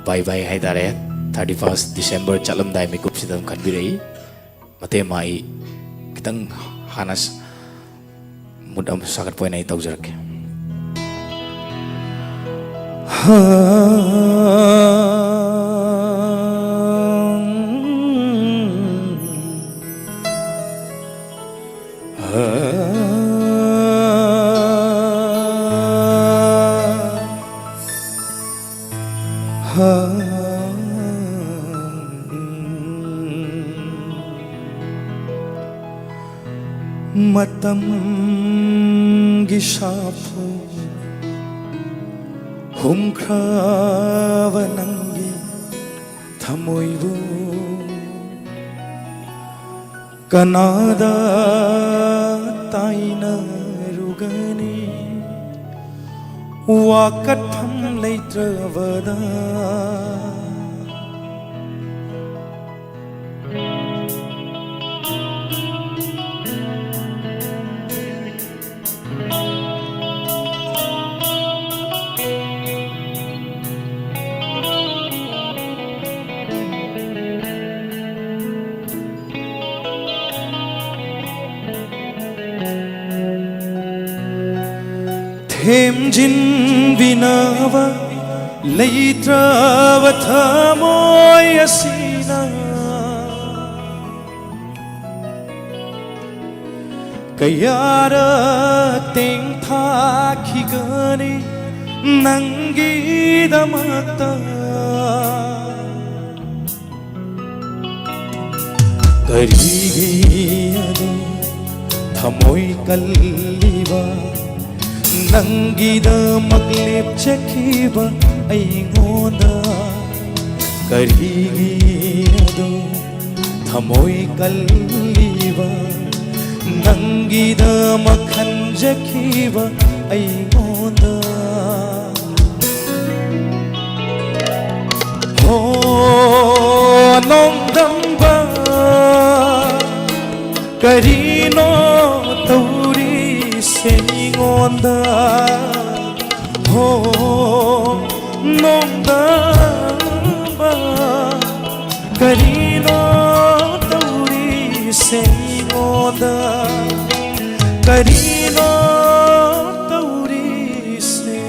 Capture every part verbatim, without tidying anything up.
ꯕꯥꯏ ꯕꯥꯏ ꯍꯥꯏꯇꯥꯔꯦ꯫ Thirty first December ꯆꯠꯂꯝꯗꯥꯏ ꯃꯤꯀꯨꯞꯁꯤꯗ ꯑꯗꯨꯝ ꯈꯟꯕꯤꯔꯛꯏ꯫ ꯃꯇꯦꯛ ꯑꯃ ꯑꯩ ꯈꯤꯇꯪ ꯍꯥꯟꯅ ꯁ-, ꯃꯨꯠ ꯑꯃ ꯁꯥꯒꯠꯄ ꯑꯣꯏꯅ ꯑꯩ ꯇꯧꯖꯔꯛꯀꯦ꯫ ꯃꯇꯝꯒꯤ ꯁꯥꯐꯨ ꯍꯨꯝꯈ꯭ꯔꯕ ꯅꯪꯒꯤ ꯊꯃꯣꯏꯕꯨ ꯀꯅꯥꯗ ꯇꯥꯏꯅꯔꯨꯒꯅꯤ? ꯋꯥꯀꯠꯐꯝ ꯂꯩꯇ꯭ꯔꯕꯗ꯫ ꯊꯦꯝꯖꯤꯟꯕꯤꯅꯕ ꯂꯩꯇ꯭ꯔꯕ ꯊꯃꯣꯏ ꯑꯁꯤꯅ ꯀꯌꯥꯔꯛ ꯇꯦꯡꯊꯥꯈꯤꯒꯅꯤ ꯅꯪꯒꯤꯗꯃꯛꯇ? ꯀꯔꯤꯒꯤ ꯑꯗꯨ ꯊꯃꯣꯏ ꯀꯜꯂꯤꯕ ꯅꯪꯒꯤꯗꯃꯛ ꯂꯦꯞꯆꯈꯤꯕ ꯑꯩꯉꯣꯟꯗ? ꯀꯔꯤꯒꯤ ꯑꯗꯨ ꯊꯃꯣꯏ ꯀꯜꯂꯤꯕ ꯅꯪꯒꯤꯗꯃꯛ ꯈꯟꯖꯈꯤꯕ ꯑꯩꯉꯣꯟꯗ? ꯍꯣ ꯅꯣꯡꯗꯝꯕ, ꯀꯔꯤꯅꯣ ꯇꯧꯔꯤꯁꯦ ꯑꯩꯉꯣꯟꯗ? ꯍꯣ ꯅꯣꯡꯗꯝꯕ, ꯀꯔꯤꯅꯣ ꯇꯧꯔꯤꯁꯦ ꯑꯩꯉꯣꯟꯗ? ꯀꯔꯤꯅꯣ ꯇꯧꯔꯤꯁꯦ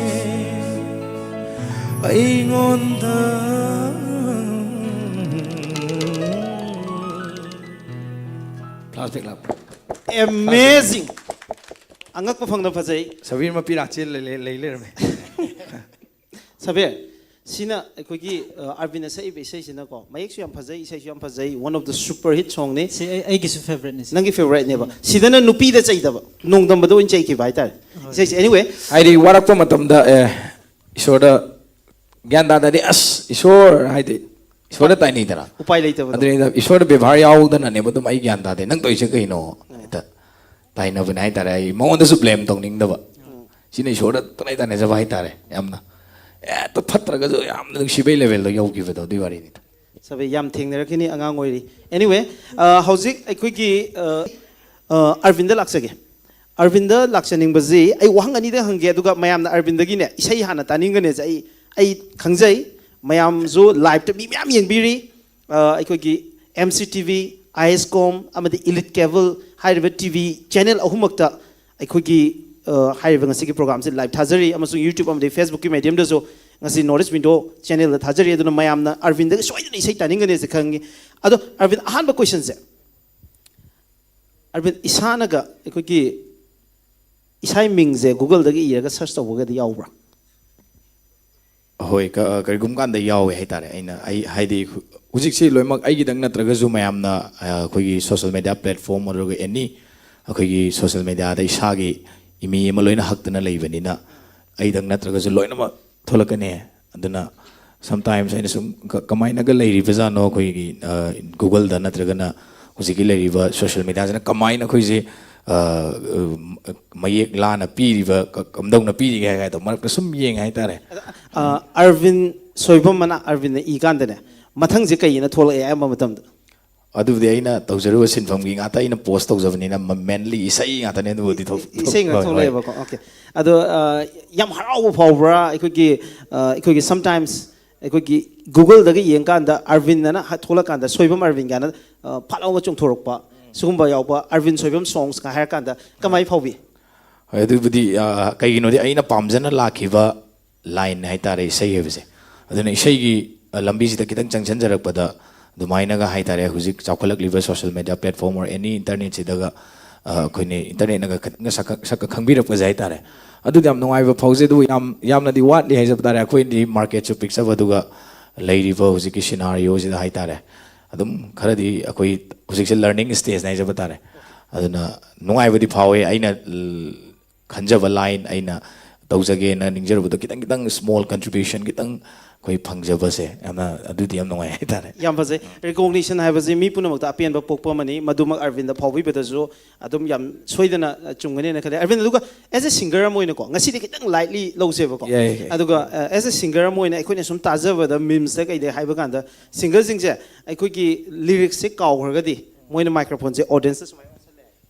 ꯑꯩꯉꯣꯟꯗ? Flashback ꯂꯥꯛꯄ꯫ Amazing! ꯑꯉꯛꯄ ꯐꯪꯅ ꯐꯖꯩ꯫ ꯁꯕꯤꯔ ꯃꯄꯤ ꯂꯥꯛꯆꯦ ꯂꯩ- ꯂꯩ- ꯂꯩ ꯂꯩꯔꯝꯃꯦ꯫ ꯁꯕꯤꯔ, ꯁꯤꯅ ꯑꯩꯈꯣꯏꯒꯤ, ꯑ, ꯑꯔꯕꯤꯟꯅ ꯁꯛꯏꯕ ꯏꯁꯩꯁꯤꯅꯀꯣ, ꯃꯌꯦꯛꯁꯨ ꯌꯥꯝ ꯐꯖꯩ, ꯏꯁꯩꯁꯨ ꯌꯥꯝ ꯐꯖꯩ, one of the super hit songꯅꯤ꯫ ꯁꯤ ꯑꯩ- ꯑꯩꯒꯤꯁꯨ favouriteꯅꯤ ꯁꯤ꯫ ꯅꯪꯒꯤ favouriteꯅꯦꯕ꯫ ꯁꯤꯗꯅ ꯅꯨꯄꯤꯗ ꯆꯩꯗꯕ, ꯅꯣꯡꯗꯝꯕꯗ ꯑꯣꯏꯅ ꯆꯩꯈꯤꯕ ꯍꯥꯏꯇꯥꯔꯦ꯫ ꯍꯣꯏ꯫ ꯏꯁꯩꯁꯦ, anyway꯫ ꯍꯥꯏꯗꯤ ꯋꯥꯔꯛꯄ ꯃꯇꯝꯗ, ꯑꯦ, ꯏꯁꯣꯔꯗ ꯒ꯭ꯌꯥꯟ ꯇꯥꯗꯗꯤ, "ꯑꯁ, ꯏꯁꯣꯔ" ꯍꯥꯏꯗꯤ ꯏꯁꯣꯔꯗ ꯇꯥꯏꯅꯩꯗꯅ꯫ ꯎꯄꯥꯏ ꯂꯩꯇꯕꯗꯣ꯫ ꯑꯗꯨꯅꯤꯗ, ꯏꯁꯣꯔꯗ ꯕꯦꯕꯥꯔ ꯌꯥꯎꯗꯅꯅꯦꯕ ꯑꯗꯨꯝ, "ꯑꯩ ꯒ꯭ꯌꯥꯟ ꯇꯥꯗꯦ, ꯅꯪ ꯇꯧꯔꯤꯁꯦ ꯀꯩꯅꯣ?" ꯍꯦꯛꯇ ꯇꯥꯏꯅꯕꯅꯦ ꯍꯥꯏꯇꯥꯔꯦ꯫ ꯑꯩ ꯃꯉꯣꯟꯗꯁꯨ blame ꯇꯧꯅꯤꯡꯗꯕ꯫ ꯁꯤꯅ ꯏꯁꯣꯔꯗ ꯇꯣꯅꯥꯏ ꯇꯥꯏꯅꯖꯕ ꯍꯥꯏꯇꯥꯔꯦ꯫ ꯌꯥꯝꯅ ꯍꯦꯛꯇ ꯐꯠꯇ꯭ꯔꯒꯁꯨ ꯌꯥꯝꯅ ꯅꯨꯡꯁꯤꯕꯩ levelꯗ ꯌꯧꯈꯤꯕꯗꯣ, ꯑꯗꯨꯒꯤ ꯋꯥꯔꯤꯅꯤꯗ꯫ ꯁꯕꯤ, ꯌꯥꯝ ꯊꯦꯡꯅꯔꯛꯈꯤꯅꯤ ꯑꯉꯥꯡ ꯑꯣꯏꯔꯤ꯫ Anyway, ꯑ, ꯍꯧꯖꯤꯛ ꯑꯩꯈꯣꯏꯒꯤ, ꯑ, ꯑ, ꯑꯔꯕꯤꯟꯗ ꯂꯥꯛꯆꯒꯦ꯫ ꯑꯔꯕꯤꯟꯗ ꯂꯥꯛꯆꯅꯤꯡꯕꯁꯤ ꯑꯩ ꯋꯥꯍꯪ ꯑꯅꯤꯗ ꯍꯪꯒꯦ, ꯑꯗꯨꯒ ꯃꯌꯥꯝꯅ ꯑꯔꯕꯤꯟꯗꯒꯤꯅꯦ ꯏꯁꯩ ꯍꯥꯟꯅ ꯇꯥꯅꯤꯡꯒꯅꯦꯁꯦ ꯑꯩ, ꯑꯩ ꯈꯪꯖꯩ꯫ ꯃꯌꯥꯝꯁꯨ liveꯇ ꯃꯤ ꯃꯌꯥꯝ ꯌꯦꯡꯕꯤꯔꯤ꯫ ꯑ, ꯑꯩꯈꯣꯏꯒꯤ M C T V, I S Com ꯑꯃꯗꯤ Elite Cable ꯍꯥꯏꯔꯤꯕ T V channel ꯑꯍꯨꯝꯃꯛꯇ ꯑꯩꯈꯣꯏꯒꯤ, ꯑ, ꯍꯥꯏꯔꯤꯕ ꯉꯁꯤꯒꯤ programꯁꯦ live ꯊꯥꯖꯔꯤ, ꯑꯃꯁꯨꯡ YouTube ꯑꯃꯗꯤ Facebookꯀꯤ mediumꯗꯁꯨ ꯉꯁꯤ North East Window channelꯗ ꯊꯥꯖꯔꯤ꯫ ꯑꯗꯨꯅ ꯃꯌꯥꯝꯅ ꯑꯔꯕꯤꯟꯗꯒꯤ ꯁꯣꯏꯗꯅ ꯏꯁꯩ ꯇꯥꯅꯤꯡꯒꯅꯦꯁꯦ ꯈꯪꯉꯤ꯫ ꯑꯗꯣ ꯑꯔꯕꯤꯟ, ꯑꯍꯥꯟꯕ questionꯁꯦ, ꯑꯔꯕꯤꯟ, ꯏꯁꯥꯅꯒ ꯑꯩꯈꯣꯏꯒꯤ ꯏꯁꯥꯒꯤ ꯃꯤꯡꯁꯦ Googleꯗꯒꯤ ꯏꯔꯒ search ꯇꯧꯕꯒꯗꯤ ꯌꯥꯎꯕ꯭ꯔꯥ? ꯍꯣꯏ, ꯀ-, ꯀꯔꯤꯒꯨꯝꯕ ꯀꯥꯟꯗ ꯌꯥꯎꯋꯦ ꯍꯥꯏꯇꯥꯔꯦ꯫ ꯑꯩꯅ, ꯑꯩ, ꯍꯥꯏꯗꯤ, ꯍꯧꯖꯤꯛꯁꯤ ꯂꯣꯏꯅꯃꯛ ꯑꯩꯒꯤꯗꯪ ꯅꯠꯇ꯭ꯔꯒꯁꯨ ꯃꯌꯥꯝꯅ, ꯑ, ꯑꯩꯈꯣꯏꯒꯤ social media platform ꯑꯗꯨꯒ any ꯑꯩꯈꯣꯏꯒꯤ social mediaꯗ ꯏꯁꯥꯒꯤ ꯏꯃꯦ ꯑꯃ ꯂꯣꯏꯅ ꯍꯛꯇꯅ ꯂꯩꯕꯅꯤꯅ, ꯑꯩꯗꯪ ꯅꯠꯇ꯭ꯔꯒꯁꯨ ꯂꯣꯏꯅꯃꯛ ꯊꯣꯛꯂꯛꯀꯅꯤ꯫ ꯑꯗꯨꯅ sometimes ꯑꯩꯅ ꯁꯨꯝ ꯀ-, ꯀꯃꯥꯏꯅꯒ ꯂꯩꯔꯤꯕꯖꯥꯠꯅꯣ ꯑꯩꯈꯣꯏꯒꯤ, ꯑ, Googleꯗ ꯅꯠꯇ꯭ꯔꯒꯅ ꯍꯧꯖꯤꯛꯀꯤ ꯂꯩꯔꯤꯕ social mediaꯁꯤꯅ ꯀꯃꯥꯏꯅ ꯑꯩꯈꯣꯏꯁꯦ, ꯑ, ꯑ, ꯃꯌꯦꯛ ꯂꯥꯅ ꯄꯤꯔꯤꯕ, ꯀ-, ꯀꯝꯗꯧꯅ ꯄꯤꯔꯤꯒꯦ ꯍꯥꯏꯗꯣ ꯃꯔꯛꯇ ꯁꯨꯝ ꯌꯦꯡꯉꯦ ꯍꯥꯏꯇꯥꯔꯦ꯫ ꯑ, ꯑꯔꯕꯤꯟ ꯁꯣꯏꯕꯝ ꯃꯅꯥ ꯑꯔꯕꯤꯟꯅ ꯏ ꯀꯥꯟꯗꯅꯦ, ꯃꯊꯪꯁꯦ ꯀꯩꯅ ꯊꯣꯛꯂꯛꯑꯦ ꯑꯌꯥꯝꯕ ꯃꯇꯝꯗ? ꯑꯗꯨꯕꯨꯗꯤ ꯑꯩꯅ ꯇꯧꯖꯔꯨꯕ ꯁꯤꯟꯐꯝꯒꯤ ꯉꯥꯛꯇ ꯑꯩꯅ post ꯇꯧꯖꯕꯅꯤꯅ, ꯃ-, mainly ꯏꯁꯩ ꯉꯥꯛꯇꯅꯦ ꯑꯗꯨꯕꯨꯗꯤ ꯊꯣꯛ-, ꯏ-, ꯏꯁꯩ ꯉꯥꯛ ꯍꯣꯏ, ꯍꯣꯏ꯫ ꯊꯣꯛꯂꯛꯑꯦꯕꯀꯣ꯫ Okay꯫ ꯑꯗꯣ, ꯑ, ꯌꯥꯝ ꯍꯔꯥꯎꯕ ꯐꯥꯎꯕ꯭ꯔꯥ? ꯑꯩꯈꯣꯏꯒꯤ, ꯑ, ꯑꯩꯈꯣꯏꯒꯤ sometimes ꯑꯩꯈꯣꯏꯒꯤ ꯒꯨꯒꯜꯗꯒ ꯌꯦꯡꯀꯥꯟꯗ ꯑꯔꯕꯤꯟ ꯑꯅ ꯍ- ꯊꯣꯛꯂꯛꯀꯥꯟꯗ ꯁꯣꯏꯕꯝ ꯑꯔꯕꯤꯟ ꯀꯥꯏꯅ, ꯑ, ꯐꯠ ꯂꯥꯎꯅ ꯆꯣꯡꯊꯣꯔꯛꯄ ꯁꯤꯒꯨꯝꯕ ꯌꯥꯎꯕ ꯑꯔꯕꯤꯟ ꯁꯣꯏꯕꯝ ꯁꯣꯡꯁꯀ ꯍꯥꯏꯔꯀꯥꯟꯗ ꯀꯃꯥꯏꯅ ꯐꯥꯎꯕꯤ? ꯍꯣꯏ, ꯑꯗꯨꯕꯨꯗꯤ ꯑ, ꯀꯩꯒꯤꯅꯣꯗꯤ ꯑꯩꯅ ꯄꯥꯝꯖꯅ ꯂꯥꯛꯈꯤꯕ ꯂꯥꯏꯟ ꯍꯥꯏꯇꯥꯔꯦ ꯏꯁꯩ ꯍꯥꯏꯕꯁꯦ꯫ ꯑꯗꯨꯅ ꯏꯁꯩꯒꯤ ꯑ, ꯂꯝꯕꯤꯁꯤꯗ ꯈꯤꯇꯪ ꯆꯪꯁꯤꯟꯖꯔꯛꯄꯗ ꯑꯗꯨꯃꯥꯏꯅꯒ ꯍꯥꯏꯇꯥꯔꯦ, ꯍꯧꯖꯤꯛ ꯆꯥꯎꯈꯠꯂꯛꯂꯤꯕ social media platform or any internetꯁꯤꯗꯒ ꯑ, ꯑꯩꯈꯣꯏꯅ internetꯅꯒ ꯈꯤꯇꯪꯒ ꯁꯛꯀ ꯁꯛꯀ ꯈꯪꯕꯤꯔꯛꯄꯁꯦ ꯍꯥꯏꯇꯥꯔꯦ꯫ ꯑꯗꯨꯗꯤ ꯌꯥꯝ ꯅꯨꯡꯉꯥꯏꯕ ꯐꯥꯎꯖꯩ꯫ ꯑꯗꯨꯕꯨ ꯌꯥꯝ ꯌꯥꯝꯅꯗꯤ ꯋꯥꯠꯂꯤ ꯍꯥꯏꯖꯕ ꯇꯥꯔꯦ꯫ ꯑꯩꯈꯣꯏꯗꯤ marketꯁꯨ ꯄꯤꯛꯆꯕ, ꯑꯗꯨꯒ ꯂꯩꯔꯤꯕ ꯍꯧꯖꯤꯛꯀꯤ scenarioꯁꯤꯗ ꯍꯥꯏꯇꯥꯔꯦ, ꯑꯗꯨꯝ ꯈꯔꯗꯤ ꯑꯩꯈꯣꯏ ꯍꯧꯖꯤꯛꯁꯦ learning stageꯅꯦ ꯍꯥꯏꯖꯕ ꯇꯥꯔꯦ꯫ ꯑꯗꯨꯅ ꯅꯨꯡꯉꯥꯏꯕꯗꯤ ꯐꯥꯎꯋꯦ꯫ ꯑꯩꯅ ꯂ- ꯈꯟꯖꯕ line, ꯑꯩꯅ ꯇꯧꯖꯒꯦꯅ ꯅꯤꯡꯖꯔꯨꯕꯗꯣ ꯈꯤꯇꯪ ꯈꯤꯇꯪ small contribution ꯈꯤꯇꯪ ꯑꯩꯈꯣꯏ ꯐꯪꯖꯕꯁꯦ ꯌꯥꯝꯅ, ꯑꯗꯨꯗꯤ ꯌꯥꯝ ꯅꯨꯡꯉꯥꯏ ꯍꯥꯏꯇꯥꯔꯦ꯫ ꯌꯥꯝ ꯐꯖꯩ꯫ Recognition ꯍꯥꯏꯕꯁꯤ ꯃꯤ ꯄꯨꯝꯅꯃꯛꯇ ꯑꯄꯦꯟꯕ ꯄꯣꯛꯄ ꯑꯃꯅꯤ꯫ ꯃꯗꯨꯃꯛ ꯑꯔꯕꯤꯟꯗ ꯐꯥꯎꯕꯤꯕꯗꯁꯨ ꯑꯗꯨꯝ ꯌꯥꯝ ꯁꯣꯏꯗꯅ, ꯑ, ꯆꯨꯝꯒꯅꯦꯅ ꯈꯜꯂꯦ꯫ ꯑꯔꯕꯤꯟ, ꯑꯗꯨꯒ as a singer ꯑꯃ ꯑꯣꯏꯅꯀꯣ, ꯉꯁꯤꯗꯤ ꯈꯤꯇꯪ lightly ꯂꯧꯁꯦꯕꯀꯣ꯫ ꯌꯥꯏ, ꯌꯥꯏ꯫ ꯑꯗꯨꯒ, ꯑ, as a singer ꯑꯃ ꯑꯣꯏꯅ ꯑꯩꯈꯣꯏꯅ ꯁꯨꯝ ꯇꯥꯖꯕꯗ, memesꯇ ꯀꯩꯗ ꯍꯥꯏꯕ ꯀꯥꯟꯗ, singerꯁꯤꯡꯁꯦ ꯑꯩꯈꯣꯏꯒꯤ lyricꯁꯦ ꯀꯥꯎꯈ꯭ꯔꯒꯗꯤ ꯃꯣꯏꯅ microphoneꯁꯦ audienceꯇ ꯁꯨꯃꯥꯏꯅ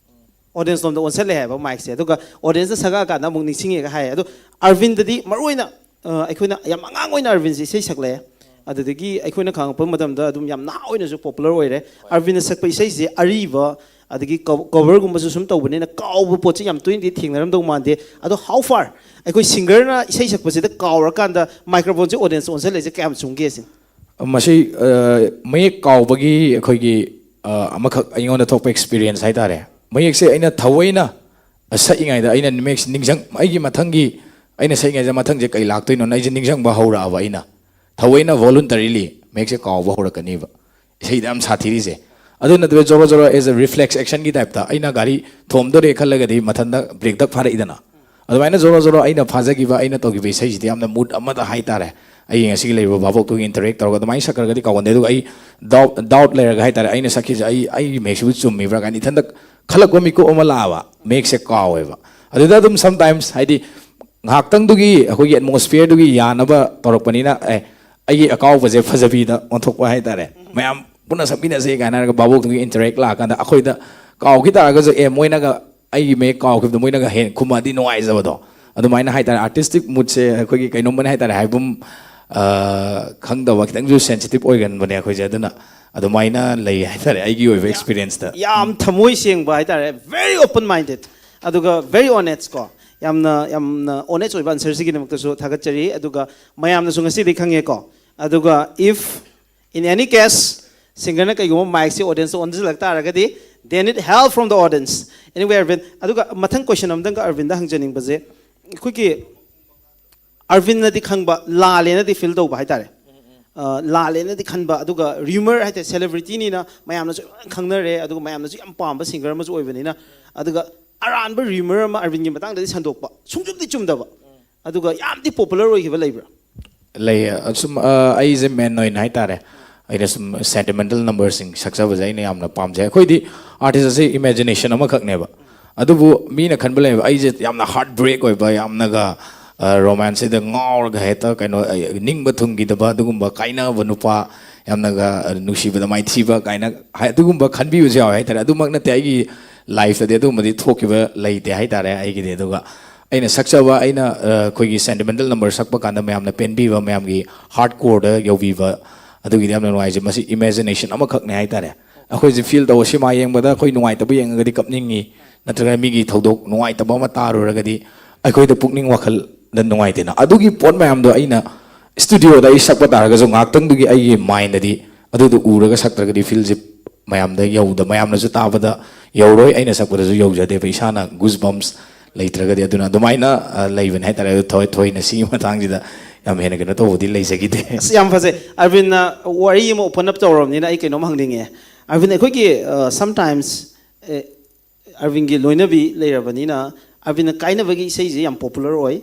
ꯑꯣꯟꯁꯜꯂꯦ ꯍꯥꯏꯕ, micꯁꯦ, ꯑꯗꯨꯒ audienceꯅ ꯁꯛꯂꯛꯑꯀꯥꯟꯗ ꯑꯃꯨꯛ ꯅꯤꯡꯁꯤꯡꯉꯦꯒ ꯍꯥꯏ꯫ ꯑꯗꯣ ꯑꯔꯕꯤꯟꯗꯗꯤ ꯃꯔꯨꯑꯣꯏꯅ, ꯑ, ꯑꯩꯈꯣꯏꯅ ꯌꯥꯝ ꯑꯉꯥꯡ ꯑꯣꯏꯅ ꯑꯔꯕꯤꯟꯁꯦ ꯏꯁꯩ ꯁꯛꯂꯛꯑꯦ꯫ ꯑꯗꯨꯗꯒꯤ ꯑꯩꯈꯣꯏꯅ ꯈꯪꯉꯛꯄ ꯃꯇꯝꯗ ꯑꯗꯨꯝ ꯌꯥꯝ ꯅꯍꯥ ꯑꯣꯏꯅꯁꯨ popular ꯑꯣꯏꯔꯦ꯫ ꯑꯔꯕꯤꯟꯅ ꯁꯛꯄ ꯏꯁꯩꯁꯦ ꯑꯔꯤꯕ, ꯑꯗꯒꯤ co- coverꯒꯨꯝꯕꯁꯨ ꯁꯨꯝ ꯇꯧꯕꯅꯤꯅ ꯀꯥꯎꯕ ꯄꯣꯠꯁꯦ ꯌꯥꯝ ꯇꯣꯏꯅꯗꯤ ꯊꯦꯡꯅꯔꯝꯗꯧ ꯃꯥꯟꯗꯦ꯫ ꯑꯗꯣ how far ꯑꯩꯈꯣꯏ singerꯅ ꯏꯁꯩ ꯁꯛꯄꯁꯤꯗ ꯀꯥꯎꯔꯀꯥꯟꯗ microphoneꯁꯦ audience ꯑꯣꯟꯁꯜꯂꯛꯏꯁꯦ ꯀꯌꯥꯝ ꯆꯨꯝꯒꯦ ꯁꯤꯅꯤ? ꯃꯁꯤ ꯑ, ꯃꯌꯦꯛ ꯀꯥꯎꯕꯒꯤ ꯑꯩꯈꯣꯏꯒꯤ ꯑ, ꯑꯃꯈꯛ ꯑꯩꯉꯣꯟꯗ ꯊꯣꯛꯄ experience ꯍꯥꯏꯇꯥꯔꯦ꯫ ꯃꯌꯦꯛꯁꯦ ꯑꯩꯅ ꯊꯑꯣꯏꯅ ꯁꯛꯏꯉꯩꯗ ꯑꯩꯅ ꯃꯌꯦꯛꯁꯦ ꯅꯤꯡꯁꯤꯡ ꯑꯩꯒꯤ ꯃꯊꯪꯒꯤ ꯑꯩꯅ ꯁꯛꯏꯉꯩꯗ ꯃꯊꯪꯁꯦ ꯀꯩ ꯂꯥꯛꯇꯣꯏꯅꯣꯅ ꯑꯩꯁꯦ ꯅꯤꯡꯁꯤꯡꯕ ꯍꯧꯔꯛꯑꯕ꯫ ꯑꯩꯅ ꯊꯑꯣꯏꯅ voluntarily ꯃꯌꯦꯛꯁꯦ ꯀꯥꯎꯕ ꯍꯧꯔꯛꯀꯅꯤꯕ꯫ ꯏꯁꯩꯗ ꯌꯥꯝ ꯁꯥꯊꯤꯔꯤꯁꯦ꯫ ꯑꯗꯨ ꯅꯠꯇꯕ ꯖꯣꯔꯣ ꯖꯣꯔꯣ as a reflex actionꯒꯤ typeꯇ ꯑꯩꯅ ꯒꯥꯔꯤ ꯊꯣꯝꯗꯣꯔꯦ ꯈꯜꯂꯒꯗꯤ ꯃꯊꯟꯇ brake ꯗꯛ ꯐꯥꯔꯛꯏꯗꯅ꯫ ꯑꯗꯨꯃꯥꯏꯅ ꯖꯣꯔꯣ ꯖꯣꯔꯣ ꯑꯩꯅ ꯐꯥꯖꯈꯤꯕ, ꯑꯩꯅ ꯇꯧꯈꯤꯕ ꯏꯁꯩꯁꯤꯗꯤ ꯌꯥꯝꯅ mood ꯑꯃꯗ ꯍꯥꯏꯇꯥꯔꯦ꯫ ꯑꯩꯒꯤ ꯉꯁꯤꯒꯤ ꯂꯩꯔꯤꯕ ꯚꯥꯕꯣꯛꯇꯨꯒ interact ꯇꯧꯔꯒ ꯑꯗꯨꯃꯥꯏꯅ ꯁꯛꯈ꯭ꯔꯒꯗꯤ ꯀꯥꯎꯒꯟꯗꯦ꯫ ꯑꯗꯨꯒ ꯑꯩ doubt, doubt ꯂꯩꯔꯒ ꯍꯥꯏꯇꯥꯔꯦ, ꯑꯩꯅ ꯁꯛꯈꯤꯁꯦ ꯑꯩ, ꯑꯩꯒꯤ ꯃꯌꯦꯛꯁꯤꯕꯨ ꯆꯨꯝꯃꯤꯕ꯭ꯔꯥ ꯀꯥꯏꯅ ꯏꯊꯟꯇ ꯈꯜꯂꯛꯄ ꯃꯤꯀꯨꯞ ꯑꯃ ꯂꯥꯛꯑꯕ, ꯃꯌꯦꯛꯁꯦ ꯀꯥꯎꯋꯦꯕ꯫ ꯑꯗꯨꯗ ꯑꯗꯨꯝ sometimes ꯍꯥꯏꯗꯤ ꯉꯥꯏꯍꯥꯛꯇꯪꯗꯨꯒꯤ ꯑꯩꯈꯣꯏꯒꯤ atmosphereꯗꯨꯒꯤ ꯌꯥꯅꯕ ꯇꯧꯔꯛꯄꯅꯤꯅ, ꯑꯦ, ꯑꯩꯒꯤ ꯑꯀꯥꯎꯕꯁꯦ ꯐꯖꯕꯤꯗ ꯑꯣꯟꯊꯣꯛꯄ ꯍꯥꯏꯇꯥꯔꯦ꯫ ꯃꯌꯥꯝ ꯄꯨꯟꯅ ꯁꯛꯃꯤꯟꯅꯁꯦ ꯀꯥꯏꯅ ꯍꯥꯏꯔꯒ ꯚꯥꯕꯣꯛꯇꯨꯒꯤ interact ꯂꯥꯛꯑꯀꯥꯟꯗ ꯑꯩꯈꯣꯏꯗ ꯀꯥꯎꯈꯤ ꯇꯥꯔꯒꯁꯨ, ꯑꯦ, ꯃꯣꯏꯅꯒ ꯑꯩꯒꯤ ꯃꯌꯦꯛ ꯀꯥꯎꯈꯤꯕꯗꯣ ꯃꯣꯏꯅꯒ ꯍꯦꯟꯅ ꯈꯨꯝꯃꯛꯑꯗꯤ ꯅꯨꯡꯉꯥꯏꯖꯕꯗꯣ꯫ ꯑꯗꯨꯃꯥꯏꯅ ꯍꯥꯏꯇꯥꯔꯦ, artistic moodꯁꯦ ꯑꯩꯈꯣꯏꯒꯤ ꯀꯩꯅꯣꯝꯃꯅꯤ ꯍꯥꯏꯇꯥꯔꯦ, ꯍꯥꯏꯕꯨꯝ ꯑ, ꯈꯪꯗꯕ, ꯈꯤꯇꯪꯁꯨ ꯁꯦꯟꯁꯤꯇꯤꯞ ꯑꯣꯏꯒꯟꯕꯅꯦ ꯑꯩꯈꯣꯏꯁꯦ꯫ ꯑꯗꯨꯅ ꯑꯗꯨꯃꯥꯏꯅ ꯂꯩ ꯍꯥꯏꯇꯥꯔꯦ ꯑꯩꯒꯤ ꯑꯣꯏꯕ ꯑꯦꯛꯁꯄꯤꯔꯤꯌꯦꯟꯁꯇ꯫ ꯌꯥꯝ ꯊꯃꯣꯏ ꯁꯦꯡꯕ ꯍꯥꯏꯇꯥꯔꯦ, very open minded, ꯑꯗꯨꯒ very honest ꯀꯣ꯫ ꯌꯥꯝꯅ ꯌꯥꯝꯅ ꯑꯣꯅꯦꯁ ꯑꯣꯏꯕ ꯑꯟꯁꯔꯁꯤꯒꯤꯗꯃꯛꯇꯁꯨ ꯊꯥꯒꯠꯆꯔꯤ꯫ ꯑꯗꯨꯒ ꯃꯌꯥꯝꯅꯁꯨ ꯉꯁꯤꯗꯤ ꯈꯪꯉꯦꯀꯣ꯫ ꯑꯗꯨꯒ if in any case ꯁꯤꯡꯒꯔꯅ ꯀꯩꯒꯨꯝꯕ ꯃꯥꯏꯛꯁꯦ ꯑꯣꯗꯤꯌꯦꯟꯁꯇ ꯑꯣꯟꯁꯤꯜꯂꯛ ꯇꯥꯔꯒꯗꯤ, then it hell from the audience. Anyway, ꯑꯔꯕꯤꯟ, ꯑꯗꯨꯒ ꯃꯊꯪ ꯀꯣꯏꯁꯟ ꯑꯃꯇꯪꯒ ꯑꯔꯕꯤꯟꯗ ꯍꯪꯖꯅꯤꯡꯕꯁꯦ, ꯑꯩꯈꯣꯏꯒꯤ ꯑꯔꯕꯤꯟꯅꯗꯤ ꯈꯪꯕ, ꯂꯥꯜꯂꯦꯅꯗꯤ ꯐꯤꯜ ꯇꯧꯕ ꯍꯥꯏꯇꯥꯔꯦ꯫ ꯑ, ꯂꯥꯜꯂꯦꯅꯗꯤ ꯈꯟꯕ, ꯑꯗꯨꯒ ꯔꯤꯌꯨꯃꯔ ꯍꯥꯏꯇꯥꯔꯦ, ꯁꯦꯂꯦꯕ꯭ꯔꯤꯇꯤꯅꯤꯅ ꯃꯌꯥꯝꯅꯁꯨ ꯂꯣꯏꯅ ꯈꯪꯅꯔꯦ, ꯑꯗꯨꯒ ꯃꯌꯥꯝꯅꯁꯨ ꯌꯥꯝ ꯄꯥꯝꯕ ꯁꯤꯡꯒꯔ ꯑꯃꯁꯨ ꯑꯣꯏꯕꯅꯤꯅ, ꯑꯗꯨꯒ ꯑꯔꯥꯟꯕ ꯔꯤꯌꯨꯃꯔ ꯑꯃ ꯑꯔꯕꯤꯟꯒꯤ ꯃꯇꯥꯡꯗꯗꯤ ꯁꯟꯗꯣꯛꯄ, ꯁꯨꯡꯆꯨꯝꯗꯤ ꯆꯨꯝꯗꯕ, ꯑꯗꯨꯒ ꯌꯥꯝꯗꯤ ꯄꯣꯄꯨꯂꯔ ꯑꯣꯏꯈꯤꯕ ꯂꯩꯕ꯭ꯔꯥ? ꯂꯩ꯫ ꯑꯁꯨꯝ, ꯑ, ꯑꯩꯁꯦ ꯃꯦꯟ ꯑꯣꯏꯅ ꯍꯥꯏꯇꯥꯔꯦ, ꯑꯩꯅ ꯁꯨꯝ ꯁꯦꯟꯇꯤꯃꯦꯟꯇꯦꯜ ꯅꯝꯕꯔꯁꯤꯡ ꯁꯛꯆꯕꯁꯦ ꯑꯩꯅ ꯌꯥꯝꯅ ꯄꯥꯝꯖꯩ꯫ ꯑꯩꯈꯣꯏꯗꯤ ꯑꯥꯔꯇꯤꯁ ꯑꯁꯤ ꯏꯃꯦꯖꯤꯅꯦꯁꯟ ꯑꯃꯈꯛꯅꯦꯕ꯫ ꯑꯗꯨꯕꯨ ꯃꯤꯅ ꯈꯟꯕ ꯂꯩꯕ, ꯑꯩꯁꯦ ꯌꯥꯝꯅ ꯍꯥꯔꯠ ꯕ꯭ꯔꯦꯛ ꯑꯣꯏꯕ, ꯌꯥꯝꯅꯒ, ꯑ, ꯔꯣꯃꯥꯟꯁꯁꯤꯗ ꯉꯥꯎꯔꯒ ꯍꯦꯛꯇ ꯀꯩꯅꯣ, ꯑ, ꯅꯤꯡꯕ ꯊꯨꯡꯈꯤꯗꯕ ꯑꯗꯨꯒꯨꯝꯕ ꯀꯥꯏꯅꯕ ꯅꯨꯄꯥ, ꯌꯥꯝꯅꯒ, ꯑ, ꯅꯨꯡꯁꯤꯕꯗ ꯃꯥꯏꯊꯤꯕ ꯀꯥꯏꯅ ꯍꯥꯏ-, ꯑꯗꯨꯒꯨꯝꯕ ꯈꯟꯕꯤꯕꯁꯨ ꯌꯥꯎꯋꯦ ꯍꯥꯏꯇꯥꯔꯦ꯫ ꯑꯗꯨꯃꯛ ꯅꯠꯇꯦ, ꯑꯩꯒꯤ ꯂꯥꯏꯐꯇꯗꯤ ꯑꯗꯨꯒꯨꯝꯕꯗꯤ ꯊꯣꯛꯈꯤꯕ ꯂꯩꯇꯦ ꯍꯥꯏꯇꯥꯔꯦ ꯑꯩꯒꯤꯗꯤ꯫ ꯑꯗꯨꯒ ꯑꯩꯅ ꯁꯛꯆꯕ, ꯑꯩꯅ, ꯑ, ꯑꯩꯈꯣꯏꯒꯤ ꯁꯦꯟꯇꯤꯃꯦꯟꯇꯦꯜ ꯅꯝꯕꯔ ꯁꯛꯄ ꯀꯥꯟꯗ ꯃꯌꯥꯝꯅ ꯄꯦꯟꯕꯤꯕ, ꯃꯌꯥꯝꯒꯤ ꯍꯥꯔꯠ ꯀꯣꯔꯗ ꯌꯧꯕꯤꯕ, ꯑꯗꯨꯒꯤꯗꯤ ꯌꯥꯝꯅ ꯅꯨꯡꯉꯥꯏꯖꯩ꯫ ꯃꯁꯤ ꯏꯃꯦꯖꯤꯅꯦꯁꯟ ꯑꯃꯈꯛꯅꯦ ꯍꯥꯏꯇꯥꯔꯦ꯫ ꯑꯩꯈꯣꯏꯁꯦ ꯐꯤꯜ ꯇꯧꯕ, ꯁꯤꯃꯥ ꯌꯦꯡꯕꯗ ꯑꯩꯈꯣꯏ ꯅꯨꯡꯉꯥꯏꯇꯕ ꯌꯦꯡꯉꯒꯗꯤ ꯀꯞꯅꯤꯡꯉꯤ, ꯅꯠꯇ꯭ꯔꯒ ꯃꯤꯒꯤ ꯊꯧꯗꯣꯛ ꯅꯨꯡꯉꯥꯏꯇꯕ ꯑꯃ ꯇꯥꯔꯨꯔꯒꯗꯤ ꯑꯩꯈꯣꯏꯗ ꯄꯨꯛꯅꯤꯡ ꯋꯥꯈꯜꯗ ꯅꯨꯡꯉꯥꯏꯇꯦꯅ꯫ ꯑꯗꯨꯒꯤ ꯄꯣꯠ ꯃꯌꯥꯝꯗꯣ ꯑꯩꯅ ꯁ꯭ꯇꯨꯗꯤꯑꯣꯗ ꯑꯩ ꯁꯛꯄ ꯇꯥꯔꯒꯁꯨ ꯉꯥꯏꯍꯥꯛꯇꯪꯗꯨꯒꯤ ꯑꯩꯒꯤ ꯃꯥꯏꯟꯗꯗꯤ ꯑꯗꯨꯗꯣ ꯎꯔꯒ ꯁꯛꯇ꯭ꯔꯒꯗꯤ ꯐꯤꯜꯁꯦ ꯃꯌꯥꯝꯗ ꯌꯧꯗ-, ꯃꯌꯥꯝꯅꯁꯨ ꯇꯥꯕꯗ ꯌꯧꯔꯣꯏ, ꯑꯩꯅ ꯁꯛꯄꯗꯁꯨ ꯌꯧꯖꯗꯦꯕ꯫ ꯏꯁꯥꯅ ꯒꯨꯁ ꯕꯝꯁ ꯂꯩꯇ꯭ꯔꯒꯗꯤ꯫ ꯑꯗꯨꯅ ꯑꯗꯨꯃꯥꯏꯅ, ꯑ, ꯂꯩꯕꯅꯦ ꯍꯥꯏꯇꯥꯔꯦ꯫ ꯑꯗꯨ ꯊꯣꯏ-, ꯊꯣꯏꯅ ꯁꯤꯒꯤ ꯃꯇꯥꯡꯁꯤꯗ ꯌꯥꯝ ꯍꯦꯟꯅ ꯀꯩꯅꯣ ꯇꯧꯕꯗꯤ ꯂꯩꯖꯈꯤꯗꯦ꯫ ꯑꯁ, ꯌꯥꯝ ꯐꯖꯩ꯫ ꯑꯔꯕꯤꯟꯅ ꯋꯥꯔꯤ ꯑꯃ ꯑꯣꯄꯟ ꯑꯞ ꯇꯧꯔꯕꯅꯤꯅ ꯑꯩ ꯀꯩꯅꯣꯝ ꯍꯪꯅꯤꯡꯉꯦ꯫ ꯑꯔꯕꯤꯟ, ꯑꯩꯈꯣꯏꯒꯤ, ꯑ, ꯁꯝꯇꯥꯏꯝꯁ, ꯑꯦ, ꯑꯔꯕꯤꯟꯒꯤ ꯂꯣꯏꯅꯕꯤ ꯂꯩꯔꯕꯅꯤꯅ, ꯑꯔꯕꯤꯟꯅ ꯀꯥꯏꯅꯕꯒꯤ ꯏꯁꯩꯁꯦ ꯌꯥꯝ ꯄꯣꯄꯨꯂꯔ ꯑꯣꯏ,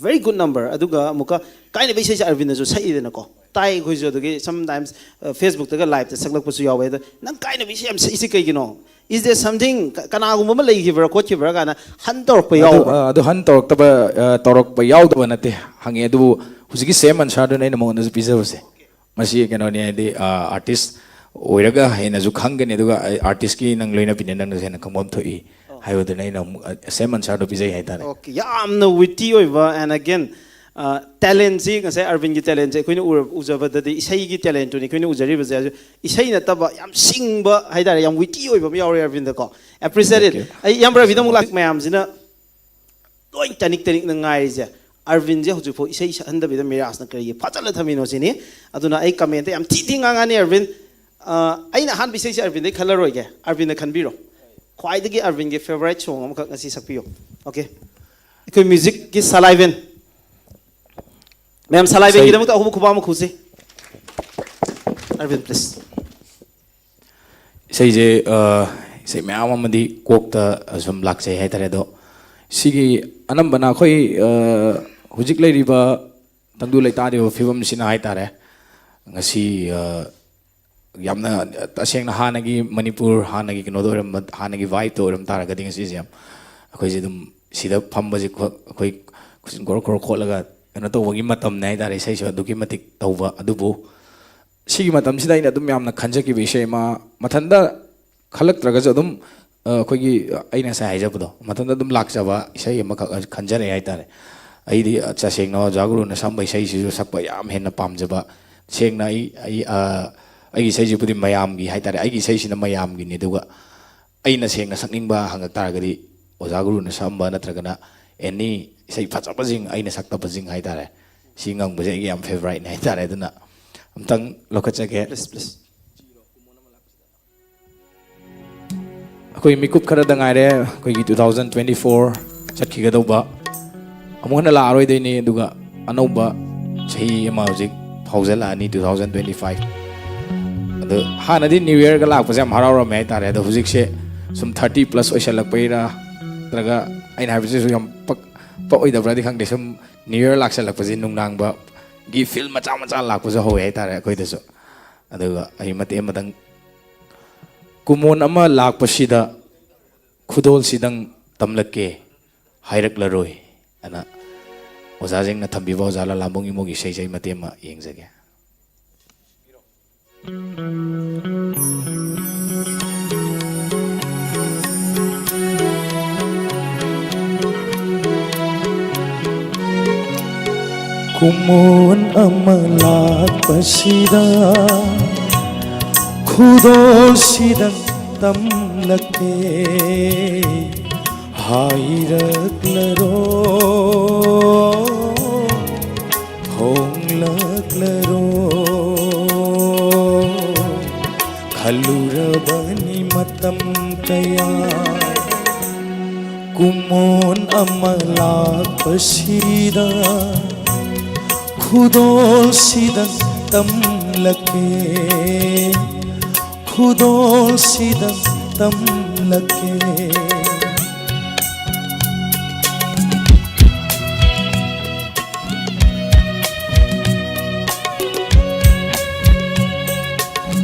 ꯚꯦꯔꯤ ꯒꯨꯗ ꯅꯝꯕꯔ꯫ ꯑꯗꯨꯒ ꯑꯃꯨꯛꯀ ꯀꯥꯏꯅꯕ ꯏꯁꯩꯁꯦ ꯑꯔꯕꯤꯟꯅꯁꯨ ꯁꯛꯏꯗꯅꯀꯣ, ꯇꯥꯏ ꯑꯩꯈꯣꯏꯁꯨ꯫ ꯑꯗꯨꯒꯤ ꯁꯝꯇꯥꯏꯝꯁ ꯐꯦꯁꯕꯨꯛꯇꯒ ꯂꯥꯏꯞꯇ ꯁꯛꯂꯛꯄꯁꯨ ꯌꯥꯎꯋꯦ꯫ ꯑꯗꯣ ꯅꯪ ꯀꯥꯏꯅꯕ ꯏꯁꯩ ꯌꯥꯝ ꯁꯛꯏꯁꯦ ꯀꯩꯒꯤꯅꯣ? Is there something, ꯀ-, ꯀꯅꯥꯒꯨꯝꯕ ꯑꯃ ꯂꯩꯈꯤꯕ꯭ꯔꯥ ꯈꯣꯠꯈꯤꯕ꯭ꯔꯥ ꯀꯥꯏꯅ ꯍꯟ ꯇꯧꯔꯛꯄ ꯑꯗꯨ, ꯌꯥꯎꯕ꯭ꯔꯥ? ꯑ, ꯑꯗꯨ ꯍꯟ ꯇꯧꯔꯛꯇꯕ, ꯑ, ꯇꯧꯔꯛꯄ ꯌꯥꯎꯗꯕ ꯅꯠꯇꯦ, ꯍꯪꯉꯦ꯫ ꯑꯗꯨꯕꯨ ꯍꯧꯖꯤꯛꯀꯤ ꯁꯦꯝ ꯑꯟꯁꯥꯔꯗꯨꯅ ꯑꯩꯅ ꯃꯉꯣꯟꯗꯁꯨ ꯄꯤꯖꯕꯁꯦ꯫ ꯃꯁꯤ ꯀꯩꯅꯣꯅꯤ, ꯍꯥꯏꯗꯤ, ꯑ, ꯑꯥꯔꯇꯤꯁ ꯑꯣꯏꯔꯒ ꯍꯦꯟꯅꯁꯨ ꯈꯪꯒꯅꯤ, ꯑꯗꯨꯒ ꯑꯩ ꯑꯥꯔꯇꯤꯁꯀꯤ ꯅꯪ ꯂꯣꯏꯅꯕꯤꯅꯦ, ꯅꯪꯅꯁꯨ ꯍꯦꯟꯅ ꯈꯪꯕ ꯑꯃ ꯊꯣꯛꯏ ꯍꯥꯏꯕꯗꯨꯅ ꯑꯩꯅ ꯑꯃꯨꯛ, ꯑ, ꯁꯦꯝ ꯑꯟꯁꯥꯔꯗꯣ ꯄꯤꯖꯩ ꯍꯥꯏꯇꯥꯔꯦ꯫ ꯑꯣꯀꯦ, ꯌꯥꯝꯅ ꯋꯤꯇꯤ ꯑꯣꯏꯕ, and again, ꯇꯦꯂꯦꯟꯁꯤ, ꯉꯁꯥꯏ ꯑꯔꯕꯤꯟꯒꯤ ꯇꯦꯂꯦꯟꯁꯤ ꯑꯩꯈꯣꯏꯅ ꯎꯔ- ꯎꯖꯕꯗꯗꯤ ꯏꯁꯩꯒꯤ ꯇꯦꯂꯦꯟꯇꯨꯅꯤ ꯑꯩꯈꯣꯏꯅ ꯎꯖꯔꯤꯕꯁꯦ꯫ ꯏꯁꯩ ꯅꯠꯇꯕ ꯌꯥꯝ ꯁꯤꯡꯕ ꯍꯥꯏꯇꯥꯔꯦ, ꯌꯥꯝ ꯋꯤꯇꯤ ꯑꯣꯏꯕ ꯑꯃ ꯌꯥꯎꯔꯦ ꯑꯔꯕꯤꯟꯗꯀꯣ꯫ Appreciate it. Thank you. ꯑꯩ ꯏꯌꯥꯝꯕ ꯔꯕꯤꯗ ꯑꯃꯨꯛ ꯂꯥꯛ- ꯃꯌꯥꯝꯁꯤꯅ ꯂꯣꯏ ꯇꯅꯤꯛ ꯇꯅꯤꯛꯅ ꯉꯥꯏꯔꯤꯁꯦ꯫ ꯑꯔꯕꯤꯟꯁꯦ ꯍꯧꯖꯤꯛꯐꯥꯎ ꯏꯁꯩ ꯁꯛꯍꯟꯗꯕꯤꯗ ꯃꯤꯔꯥꯖꯅ ꯀꯔꯤꯒꯤ ꯐꯥꯖꯜꯂ ꯊꯝꯃꯤꯅꯣ ꯁꯤꯅꯤ꯫ ꯑꯗꯨꯅ ꯑꯩ ꯀꯃꯦꯟꯇ ꯌꯥꯝ ꯊꯤ ꯊꯤ ꯉꯥꯡꯉꯅꯤ ꯑꯔꯕꯤꯟ꯫ ꯑ, ꯑꯩꯅ ꯑꯍꯥꯟꯕ ꯏꯁꯩꯁꯦ ꯑꯔꯕꯤꯟꯗꯩ ꯈꯜꯂꯔꯣꯏꯒꯦ, ꯑꯔꯕꯤꯟꯅ ꯈꯟꯕꯤꯔꯣ꯫ ꯈ꯭ꯋꯥꯏꯗꯒꯤ ꯑꯔꯕꯤꯟꯒꯤ ꯐꯦꯚꯣꯔꯥꯏꯠ ꯁꯣꯡ ꯑꯃꯈꯛ ꯉꯁꯤ ꯁꯛꯄꯤꯌꯣ꯫ ꯑꯣꯀꯦ, ꯑꯩꯈꯣꯏ ꯃ꯭ꯌꯨꯖꯤꯛꯀꯤ ꯁꯂꯥꯏꯕꯦꯟ ꯃꯌꯥꯝ, ꯁꯂꯥꯏꯕꯦꯟꯒꯤꯗꯃꯛꯇ ꯑꯍꯨꯝ ꯈꯨꯕꯥꯛ ꯑꯃ ꯈꯨꯁꯤ꯫ ꯑꯔꯕꯤꯟ, ꯄ꯭ꯂꯤꯖ꯫ ꯏꯁꯩꯁꯦ, ꯑ, ꯏꯁꯩ ꯃꯌꯥꯝ ꯑꯃꯗꯤ ꯀꯣꯛꯇ ꯁꯨꯝ ꯂꯥꯛꯆꯩ ꯍꯥꯏꯇꯥꯔꯦ꯫ ꯑꯗꯣ ꯁꯤꯒꯤ ꯑꯅꯝꯕꯅ ꯑꯩꯈꯣꯏ, ꯑ, ꯍꯧꯖꯤꯛ ꯂꯩꯔꯤꯕ ꯇꯪꯗꯨ ꯂꯩꯇꯥꯔꯤꯕ ꯐꯤꯕꯝꯁꯤꯅ ꯍꯥꯏꯇꯥꯔꯦ, ꯉꯁꯤ, ꯑ, ꯌꯥꯝꯅ ꯇꯁꯦꯡꯅ ꯍꯥꯟꯅꯒꯤ ꯃꯅꯤꯄꯨꯔ, ꯍꯥꯟꯅꯒꯤ ꯀꯩꯅꯣꯗ ꯑꯣꯏꯔꯝꯕ, ꯍꯥꯟꯅꯒꯤ ꯚꯥꯏꯞꯇ ꯑꯣꯏꯔꯝ ꯇꯥꯔꯒꯗꯤ ꯉꯁꯤꯁꯦ ꯌꯥꯝ, ꯑꯩꯈꯣꯏꯁꯦ ꯑꯗꯨꯝ ꯁꯤꯗ ꯐꯝꯕꯁꯦ ꯈꯣ- ꯑꯩꯈꯣꯏ ꯈꯨꯠꯁꯤꯟ ꯈꯣꯔ ꯈꯣꯔ ꯈꯣꯠꯂꯒ ꯀꯩꯅꯣ ꯇꯧꯕꯒꯤ ꯃꯇꯝꯅꯦ ꯍꯥꯏꯇꯥꯔꯦ꯫ ꯏꯁꯩꯁꯨ ꯑꯗꯨꯛꯀꯤ ꯃꯇꯤꯛ ꯇꯧꯕ꯫ ꯑꯗꯨꯕꯨ ꯁꯤꯒꯤ ꯃꯇꯝꯁꯤꯗ ꯑꯩꯅ ꯑꯗꯨꯝ ꯌꯥꯝꯅ ꯈꯟꯖꯈꯤꯕ ꯏꯁꯩ ꯑꯃ, ꯃꯊꯟꯇ ꯈꯜꯂꯛꯇ꯭ꯔꯒꯁꯨ ꯑꯗꯨꯝ, ꯑ, ꯑꯩꯈꯣꯏꯒꯤ, ꯑ, ꯑꯩꯅ ꯉꯁꯥꯏ ꯍꯥꯏꯖꯕꯗꯣ, ꯃꯊꯟꯇ ꯑꯗꯨꯝ ꯂꯥꯛꯆꯕ ꯏꯁꯩ ꯑꯃꯈꯛ ꯈꯟꯖꯔꯛꯑꯦ ꯍꯥꯏꯇꯥꯔꯦ꯫ ꯑꯩꯗꯤ, ꯑ, ꯇꯁꯦꯡꯅ ꯑꯣꯖꯥ ꯒꯨꯔꯨꯅ ꯁꯛꯑꯝꯕ ꯏꯁꯩꯁꯤꯁꯨ ꯁꯛꯄ ꯌꯥꯝ ꯍꯦꯟꯅ ꯄꯥꯝꯖꯕ꯫ ꯁꯦꯡꯅ ꯑꯩ, ꯑꯩ, ꯑ, ꯑꯩꯒꯤ ꯏꯁꯩꯁꯤꯕꯨꯗꯤ ꯃꯌꯥꯝꯒꯤ ꯍꯥꯏꯇꯥꯔꯦ, ꯑꯩꯒꯤ ꯏꯁꯩꯁꯤꯅ ꯃꯌꯥꯝꯒꯤꯅꯤ꯫ ꯑꯗꯨꯒ ꯑꯩꯅ ꯁꯦꯡꯅ ꯁꯛꯅꯤꯡꯕ ꯍꯪꯉꯛ ꯇꯥꯔꯒꯗꯤ ꯑꯣꯖꯥ ꯒꯨꯔꯨꯅ ꯁꯛꯑꯝꯕ ꯅꯠꯇ꯭ꯔꯒꯅ ꯑꯦꯅꯤ ꯏꯁꯩ ꯐꯖꯕꯁꯤꯡ, ꯑꯩꯅ ꯁꯛꯇꯕꯁꯤꯡ ꯍꯥꯏꯇꯥꯔꯦ, ꯁꯤ ꯉꯪꯕꯁꯦ ꯑꯩꯒꯤ ꯌꯥꯝ ꯐꯦꯚꯣꯔꯥꯏꯠꯅꯦ ꯍꯥꯏꯇꯥꯔꯦ꯫ ꯑꯗꯨꯅ ꯑꯝꯇꯪ ꯂꯧꯈꯠꯆꯒꯦ꯫ Please, please. ꯑꯩꯈꯣꯏ ꯃꯤꯀꯨꯞ ꯈꯔꯗ ꯉꯥꯏꯔꯦ ꯑꯩꯈꯣꯏꯒꯤ two thousand twenty four ꯆꯠꯈꯤꯒꯗꯧꯕ꯫ ꯑꯃꯨꯛ ꯍꯟꯅ ꯂꯥꯛꯑꯔꯣꯏꯗꯣꯏꯅꯤ꯫ ꯑꯗꯨꯒ ꯑꯅꯧꯕ ꯆꯍꯤ ꯑꯃ ꯍꯧꯖꯤꯛ ꯐꯥꯎꯖꯜꯂꯛꯑꯅꯤ, two thousand twenty five꯫ ꯑꯗꯣ ꯍꯥꯟꯅꯗꯤ ꯅ꯭ꯌꯨ ꯌꯔꯒ ꯂꯥꯛꯄꯁꯦ ꯌꯥꯝ ꯍꯔꯥꯎꯔꯝꯃꯦ ꯍꯥꯏꯇꯥꯔꯦ꯫ ꯑꯗꯣ ꯍꯧꯖꯤꯛꯁꯦ ꯁꯨꯝ thirty plus ꯑꯣꯏꯁꯜꯂꯛꯄꯩꯔꯥ, ꯅꯠꯇ꯭ꯔꯒ ꯑꯩꯅ ꯍꯥꯏꯕꯁꯤꯁꯨ ꯌꯥꯝ ꯄꯛ ꯄꯛꯑꯣꯏꯗꯕ꯭ꯔꯥꯗꯤ ꯈꯪꯗꯦ, ꯁꯨꯝ ꯅ꯭ꯌꯨ ꯌꯔ ꯂꯥꯛꯁꯜꯂꯛꯄꯁꯦ ꯅꯨꯡꯅꯥꯡꯕꯒꯤ ꯐꯤꯜ ꯃꯆꯥ ꯃꯆꯥ ꯂꯥꯛꯄꯁꯨ ꯍꯧꯋꯦ ꯍꯥꯏꯇꯥꯔꯦ ꯑꯩꯈꯣꯏꯗꯁꯨ꯫ ꯑꯗꯨꯒ ꯑꯩ ꯃꯇꯦꯛ ꯑꯃꯇꯪ, ꯀꯨꯃꯣꯟ ꯑꯃ ꯂꯥꯛꯄꯁꯤꯗ ꯈꯨꯗꯣꯜꯁꯤꯗꯪ ꯇꯝꯂꯛꯀꯦ ꯍꯥꯏꯔꯛꯂꯔꯣꯏ ꯑꯅ ꯑꯣꯖꯥꯁꯤꯡꯅ ꯊꯝꯕꯤꯕ ꯑꯣꯖꯥ ꯂꯂꯥꯝꯕꯝ ꯏꯃꯣꯒꯤ ꯏꯁꯩꯁꯦ ꯑꯩ ꯃꯇꯦꯛ ꯑꯃ ꯌꯦꯡꯖꯒꯦ꯫ ꯀꯨꯝꯑꯣꯟ ꯑꯃ ꯂꯥꯛꯄꯁꯤꯗ ꯈꯨꯗꯣꯜꯁꯤꯗꯪ ꯇꯝꯂꯛꯀꯦ꯫ ꯍꯥꯏꯔꯛꯂꯔꯣ, ꯍꯣꯡꯂꯛꯂꯔꯣ, ꯈꯜꯂꯨꯔꯕꯅꯤ ꯃꯇꯝ ꯀꯌꯥ꯫ ꯀꯨꯝꯑꯣꯟ ꯑꯃ ꯂꯥꯛꯄꯁꯤꯗ ꯈꯨꯗꯣꯜꯁꯤꯗ ꯇꯝꯂꯛꯀꯦ, ꯈꯨꯗꯣꯜꯁꯤꯗ ꯇꯝꯂꯛꯀꯦ꯫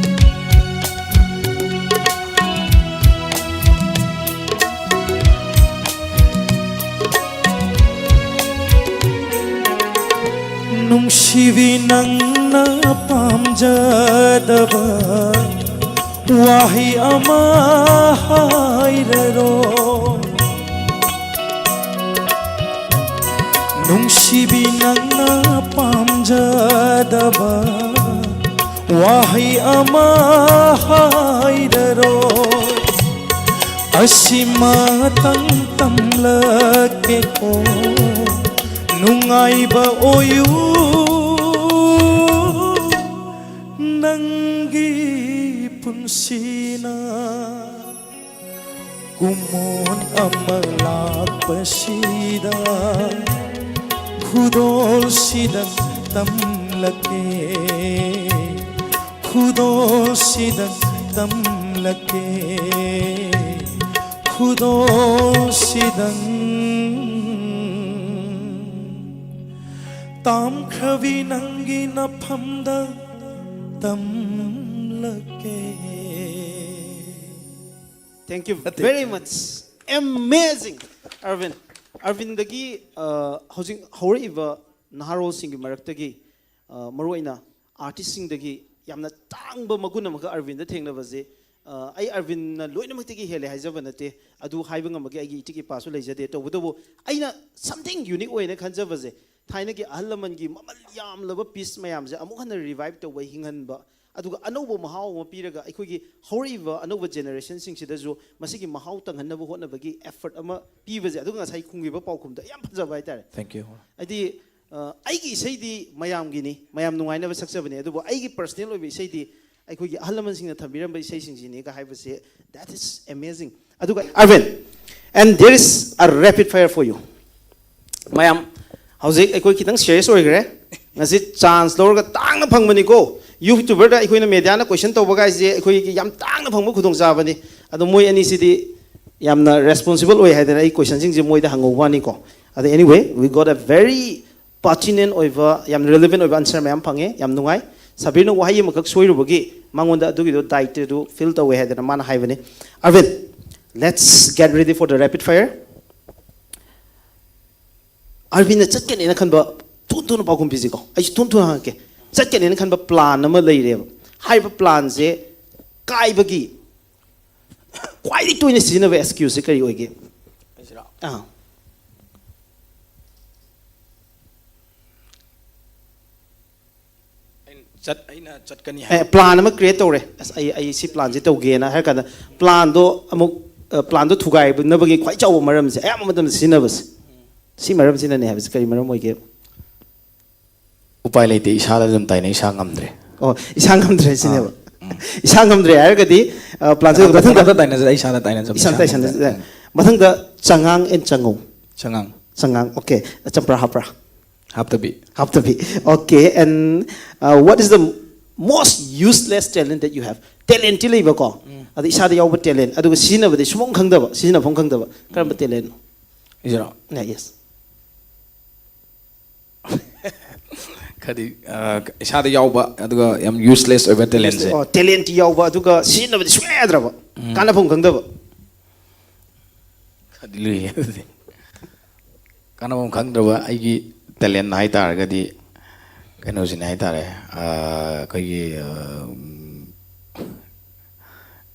ꯅꯨꯡꯁꯤꯕꯤ, ꯅꯪꯅ ꯄꯥꯝꯖꯗꯕ ꯋꯥꯍꯩ ꯑꯃ ꯍꯥꯏꯔꯔꯣ꯫ ꯅꯨꯡꯁꯤꯕꯤ, ꯅꯪꯅ ꯄꯥꯝꯖꯗꯕ ꯋꯥꯍꯩ ꯑꯃ ꯍꯥꯏꯔꯔꯣ꯫ ꯑꯁꯤꯃꯇꯪ ꯇꯝꯂꯛꯀꯦꯀꯣ, ꯅꯨꯡꯉꯥꯏꯕ ꯑꯣꯏꯌꯨ ꯅꯪꯒꯤ ꯄꯨꯟꯁꯤꯅ꯫ ꯀꯨꯝꯑꯣꯟ ꯑꯃ ꯂꯥꯛꯄꯁꯤꯗ ꯈꯨꯗꯣꯜꯁꯤꯗ ꯇꯝꯂꯛꯀꯦ, ꯈꯨꯗꯣꯜꯁꯤꯗ ꯇꯝꯂꯛꯀꯦ, ꯈꯨꯗꯣꯜꯁꯤꯗꯪ ꯇꯥꯝꯈ꯭ꯔꯕꯤ ꯅꯪꯒꯤ ꯅꯐꯝꯗ ꯇꯝꯂꯛꯀꯦ꯫ Thank you very much. Amazing, ꯑꯔꯕꯤꯟ꯫ ꯑꯔꯕꯤꯟꯗꯒꯤ, ꯑ, ꯍꯧꯖꯤꯛ ꯍꯧꯔꯛꯏꯕ ꯅꯍꯥꯔꯣꯜꯁꯤꯡꯒꯤ ꯃꯔꯛꯇꯒꯤ, ꯑ, ꯃꯔꯨꯑꯣꯏꯅ ꯑꯥꯔꯇꯤꯁꯁꯤꯡꯗꯒꯤ ꯌꯥꯝꯅ ꯇꯥꯡꯕ ꯃꯒꯨꯟ ꯑꯃꯈꯛ ꯑꯔꯕꯤꯟꯗ ꯊꯦꯡꯅꯕꯁꯦ, ꯑ, ꯑꯩ ꯑꯔꯕꯤꯟꯅ ꯂꯣꯏꯅꯃꯛꯇꯒꯤ ꯍꯦꯜꯂꯦ ꯍꯥꯏꯖꯕ ꯅꯠꯇꯦ, ꯑꯗꯨ ꯍꯥꯏꯕ ꯉꯝꯕꯒꯤ ꯑꯩꯒꯤ ꯏꯇꯤꯛ ꯏꯄꯥꯁꯨ ꯂꯩꯖꯗꯦ꯫ ꯇꯧꯕꯇꯕꯨ ꯑꯩꯅ something unique ꯑꯣꯏꯅ ꯈꯟꯖꯕꯁꯦ, ꯊꯥꯏꯅꯒꯤ ꯑꯍꯜ ꯂꯃꯟꯒꯤ ꯃꯃꯜ ꯌꯥꯝꯂꯕ ꯄꯤꯁ ꯃꯌꯥꯝꯁꯦ ꯑꯃꯨꯛ ꯍꯟꯅ ꯔꯤꯚꯥꯏꯚ ꯇꯧꯕ, ꯍꯤꯡꯍꯟꯕ, ꯑꯗꯨꯒ ꯑꯅꯧꯕ ꯃꯍꯥꯎ ꯑꯃ ꯄꯤꯔꯒ ꯑꯩꯈꯣꯏꯒꯤ ꯍꯧꯔꯛꯏꯕ ꯑꯅꯧꯕ ꯖꯦꯅꯦꯔꯦꯁꯟꯁꯤꯡꯁꯤꯗꯁꯨ ꯃꯁꯤꯒꯤ ꯃꯍꯥꯎ ꯇꯪꯍꯟꯅꯕ ꯍꯣꯠꯅꯕꯒꯤ ꯑꯦꯐꯔꯠ ꯑꯃ ꯄꯤꯕꯁꯦ, ꯑꯗꯨꯒ ꯉꯁꯥꯏ ꯈꯨꯝꯈꯤꯕ ꯄꯥꯎꯈꯨꯝꯗꯣ ꯌꯥꯝ ꯐꯖꯕ ꯍꯥꯏꯇꯥꯔꯦ꯫ Thank you. ꯍꯥꯏꯗꯤ, ꯑ, ꯑꯩꯒꯤ ꯏꯁꯩꯗꯤ ꯃꯌꯥꯝꯒꯤꯅꯤ, ꯃꯌꯥꯝ ꯅꯨꯡꯉꯥꯏꯅꯕ ꯁꯛꯆꯕꯅꯦ, ꯑꯗꯨꯕꯨ ꯑꯩꯒꯤ ꯄꯔꯁꯅꯦꯜ ꯑꯣꯏꯕ ꯏꯁꯩꯗꯤ ꯑꯩꯈꯣꯏꯒꯤ ꯑꯍꯜ ꯂꯃꯟꯁꯤꯡꯅ ꯊꯝꯕꯤꯔꯝꯕ ꯏꯁꯩꯁꯤꯡꯁꯤꯅꯤꯒ ꯍꯥꯏꯕꯁꯦ, that is amazing. ꯑꯗꯨꯒ Arvind, and there is a rapid fire for you. ꯃꯌꯥꯝ, ꯍꯧꯖꯤꯛ ꯑꯩꯈꯣꯏ ꯈꯤꯇꯪ ꯁꯤꯔꯤꯌꯁ ꯑꯣꯏꯈ꯭ꯔꯦ꯫ ꯉꯁꯤ ꯆꯥꯟꯁ ꯂꯧꯔꯒ ꯇꯥꯡꯅ ꯐꯪꯕꯅꯤꯀꯣ꯫ ꯌꯨꯇ꯭ꯌꯨꯕꯔꯗ ꯑꯩꯈꯣꯏꯅ ꯃꯦꯗꯤꯌꯥꯅ ꯀꯣꯏꯁꯟ ꯇꯧꯕ ꯀꯥꯏꯁꯦ ꯑꯩꯈꯣꯏꯒꯤ ꯌꯥꯝ ꯇꯥꯡꯅ ꯐꯪꯕ ꯈꯨꯗꯣꯡꯆꯥꯕꯅꯤ꯫ ꯑꯗꯣ ꯃꯣꯏ ꯑꯅꯤꯁꯤꯗꯤ ꯌꯥꯝꯅ ꯔꯦꯁꯄꯣꯟꯁꯤꯕꯜ ꯑꯣꯏ ꯍꯥꯏꯗꯅ ꯑꯩ ꯀꯣꯏꯁꯟꯁꯤꯡꯁꯦ ꯃꯣꯏꯗ ꯍꯪꯍꯧꯕ ꯋꯥꯅꯤꯀꯣ꯫ ꯑꯗꯣ anyway, we got a very pertinent ꯑꯣꯏꯕ, ꯌꯥꯝ ꯔꯤꯂꯤꯚꯦꯟ ꯑꯣꯏꯕ ꯑꯟꯁꯔ ꯃꯌꯥꯝ ꯐꯪꯉꯦ꯫ ꯌꯥꯝ ꯅꯨꯡꯉꯥꯏ꯫ ꯁꯕꯤꯔꯅ ꯋꯥꯍꯩ ꯑꯃꯈꯛ ꯁꯣꯏꯔꯨꯕꯒꯤ ꯃꯉꯣꯟꯗ ꯑꯗꯨꯒꯤꯗꯣ ꯗꯥꯏꯠꯇꯨ ꯐꯤꯜ ꯇꯧꯋꯦ ꯍꯥꯏꯗꯅ ꯃꯥꯅ ꯍꯥꯏꯕꯅꯤ꯫ Arvind, let's get ready for the rapid fire. ꯑꯥꯔꯕꯤꯟꯅ ꯆꯠꯀꯅꯦꯅ ꯈꯟꯕ, ꯊꯨ ꯊꯨꯅ ꯄꯥꯎꯈꯨꯝ ꯄꯤꯁꯤꯀꯣ꯫ ꯑꯩꯁꯨ ꯊꯨ ꯊꯨꯅ ꯍꯪꯉꯛꯀꯦ꯫ ꯆꯠꯀꯅꯦꯅ ꯈꯟꯕ ꯄ꯭ꯂꯥꯟ ꯑꯃ ꯂꯩꯔꯦꯕ꯫ ꯍꯥꯏꯔꯤꯕ ꯄ꯭ꯂꯥꯟꯁꯦ ꯀꯥꯏꯕꯒꯤ ꯈ꯭ꯋꯥꯏꯗꯒꯤ ꯇꯣꯏꯅ ꯁꯤꯖꯤꯟꯅꯕ ꯑꯦꯛꯁꯀ꯭ꯌꯨꯁꯁꯦ ꯀꯔꯤ ꯑꯣꯏꯒꯦ? ꯑꯩꯁꯤꯔꯣ? ꯑꯥ꯫ ꯑꯩꯅ ꯆꯠ ꯑꯩꯅ ꯆꯠꯀꯅꯤ ꯑꯦ, ꯍꯥꯏꯕ꯫ ꯄ꯭ꯂꯥꯟ ꯑꯃ ꯀ꯭ꯔꯤꯌꯦꯠ ꯇꯧꯔꯦ꯫ ꯑꯁ, ꯑꯩ ꯑꯩ ꯁꯤ ꯄ꯭ꯂꯥꯟꯁꯦ ꯇꯧꯒꯦꯅ ꯍꯥꯏꯔ ꯀꯥꯟꯗ ꯄ꯭ꯂꯥꯟꯗꯣ ꯑꯃꯨꯛ, ꯑ, ꯄ꯭ꯂꯥꯟꯗꯣ ꯊꯨꯒꯥꯏꯅꯕꯒꯤ ꯈ꯭ꯋꯥꯏ ꯆꯥꯎꯕ ꯃꯔꯝꯁꯦ, ꯑꯌꯥꯝꯕ ꯃꯇꯝꯗ ꯁꯤꯖꯤꯟꯅꯕꯁꯦ, ꯁꯤ ꯃꯔꯝꯁꯤꯅꯅꯦ ꯍꯥꯏꯕꯁꯦ ꯀꯔꯤ ꯃꯔꯝ ꯑꯣꯏꯒꯦ? ꯎꯄꯥꯏ ꯂꯩꯇꯦ, ꯏꯁꯥꯗ ꯑꯗꯨꯝ ꯇꯥꯏꯅꯩ, ꯏꯁꯥ ꯉꯝꯗ꯭ꯔꯦ꯫ ꯑꯣ, ꯏꯁꯥ ꯉꯝꯗ꯭ꯔꯦ ꯁꯤꯅꯦꯕ꯫ ꯎꯝ꯫ ꯏꯁꯥ ꯉꯝꯗ꯭ꯔꯦ ꯍꯥꯏꯔꯒꯗꯤ, ꯑ, ꯄ꯭ꯂꯥꯟꯁꯦ ꯀꯅꯥꯝꯇ ꯃꯊꯪꯗ ꯀꯅꯥꯝꯇ ꯇꯥꯏꯅꯖꯗꯦ, ꯑꯩ ꯏꯁꯥꯗ ꯇꯥꯏꯅꯖꯕ, ꯏꯁꯥ ꯏꯁꯥ ꯇꯥꯏꯁꯟꯅ-, ꯉꯝꯗ꯭ꯔꯦ꯫ ꯃꯊꯪꯗ ꯆꯉꯥꯡ ꯑꯦꯟ ꯆꯉꯧ꯫ ꯆꯉꯥꯡ꯫ ꯆꯉꯥꯡ, okay꯫ ꯆꯝꯄ꯭ꯔꯥ ꯍꯥꯞꯄ꯭ꯔꯥ? ꯍꯥꯞꯇꯕꯤ꯫ ꯍꯥꯞꯇꯕꯤ꯫ Okay, and, uh, what is the most useless talent that you have? ꯇꯦꯂꯦꯟꯇꯤ ꯂꯩꯕꯀꯣ, ꯑꯗ ꯏꯁꯥꯗ ꯌꯥꯎꯕ ꯇꯦꯂꯦꯟ, ꯑꯗꯨꯒ ꯁꯤꯖꯤꯟꯅꯕꯗꯤ ꯁꯨꯡꯐꯝ ꯈꯪꯗꯕ, ꯁꯤꯖꯤꯟꯅꯐꯝ ꯈꯪꯗꯕ꯫ ꯀꯔꯝꯕ ꯇꯦꯂꯦꯟꯅꯣ? ꯏꯁꯤꯔꯣ? Yeah, yes. ꯈꯔꯗꯤ, ꯑ, ꯏꯁꯥꯗ ꯌꯥꯎꯕ ꯑꯗꯨꯒ ꯌꯥꯝ ꯌꯨꯁꯂꯦꯁ ꯑꯣꯏꯕ ꯇꯦꯂꯦꯟꯁꯦ꯫ ꯑꯣ, ꯇꯦꯂꯦꯟꯇꯤ ꯌꯥꯎꯕ, ꯑꯗꯨꯒ ꯁꯤꯖꯤꯟꯅꯕꯗꯤ ꯁꯨꯡꯌꯥ ꯌꯥꯗ꯭ꯔꯕ, ꯀꯥꯟꯅꯐꯝ ꯈꯪꯗꯕ꯫ ꯈꯔꯗꯤ ꯂꯨꯏꯌꯦ ꯑꯗꯨꯗꯤ꯫ ꯀꯥꯟꯅꯐꯝ ꯈꯪꯗ꯭ꯔꯕ ꯑꯩꯒꯤ ꯇꯦꯂꯦꯟ ꯍꯥꯏꯇꯥꯔꯒꯗꯤ ꯀꯩꯅꯣꯁꯤꯅꯦ ꯍꯥꯏꯇꯥꯔꯦ, ꯑ, ꯑꯩꯈꯣꯏꯒꯤ, ꯑ, ꯎꯝ,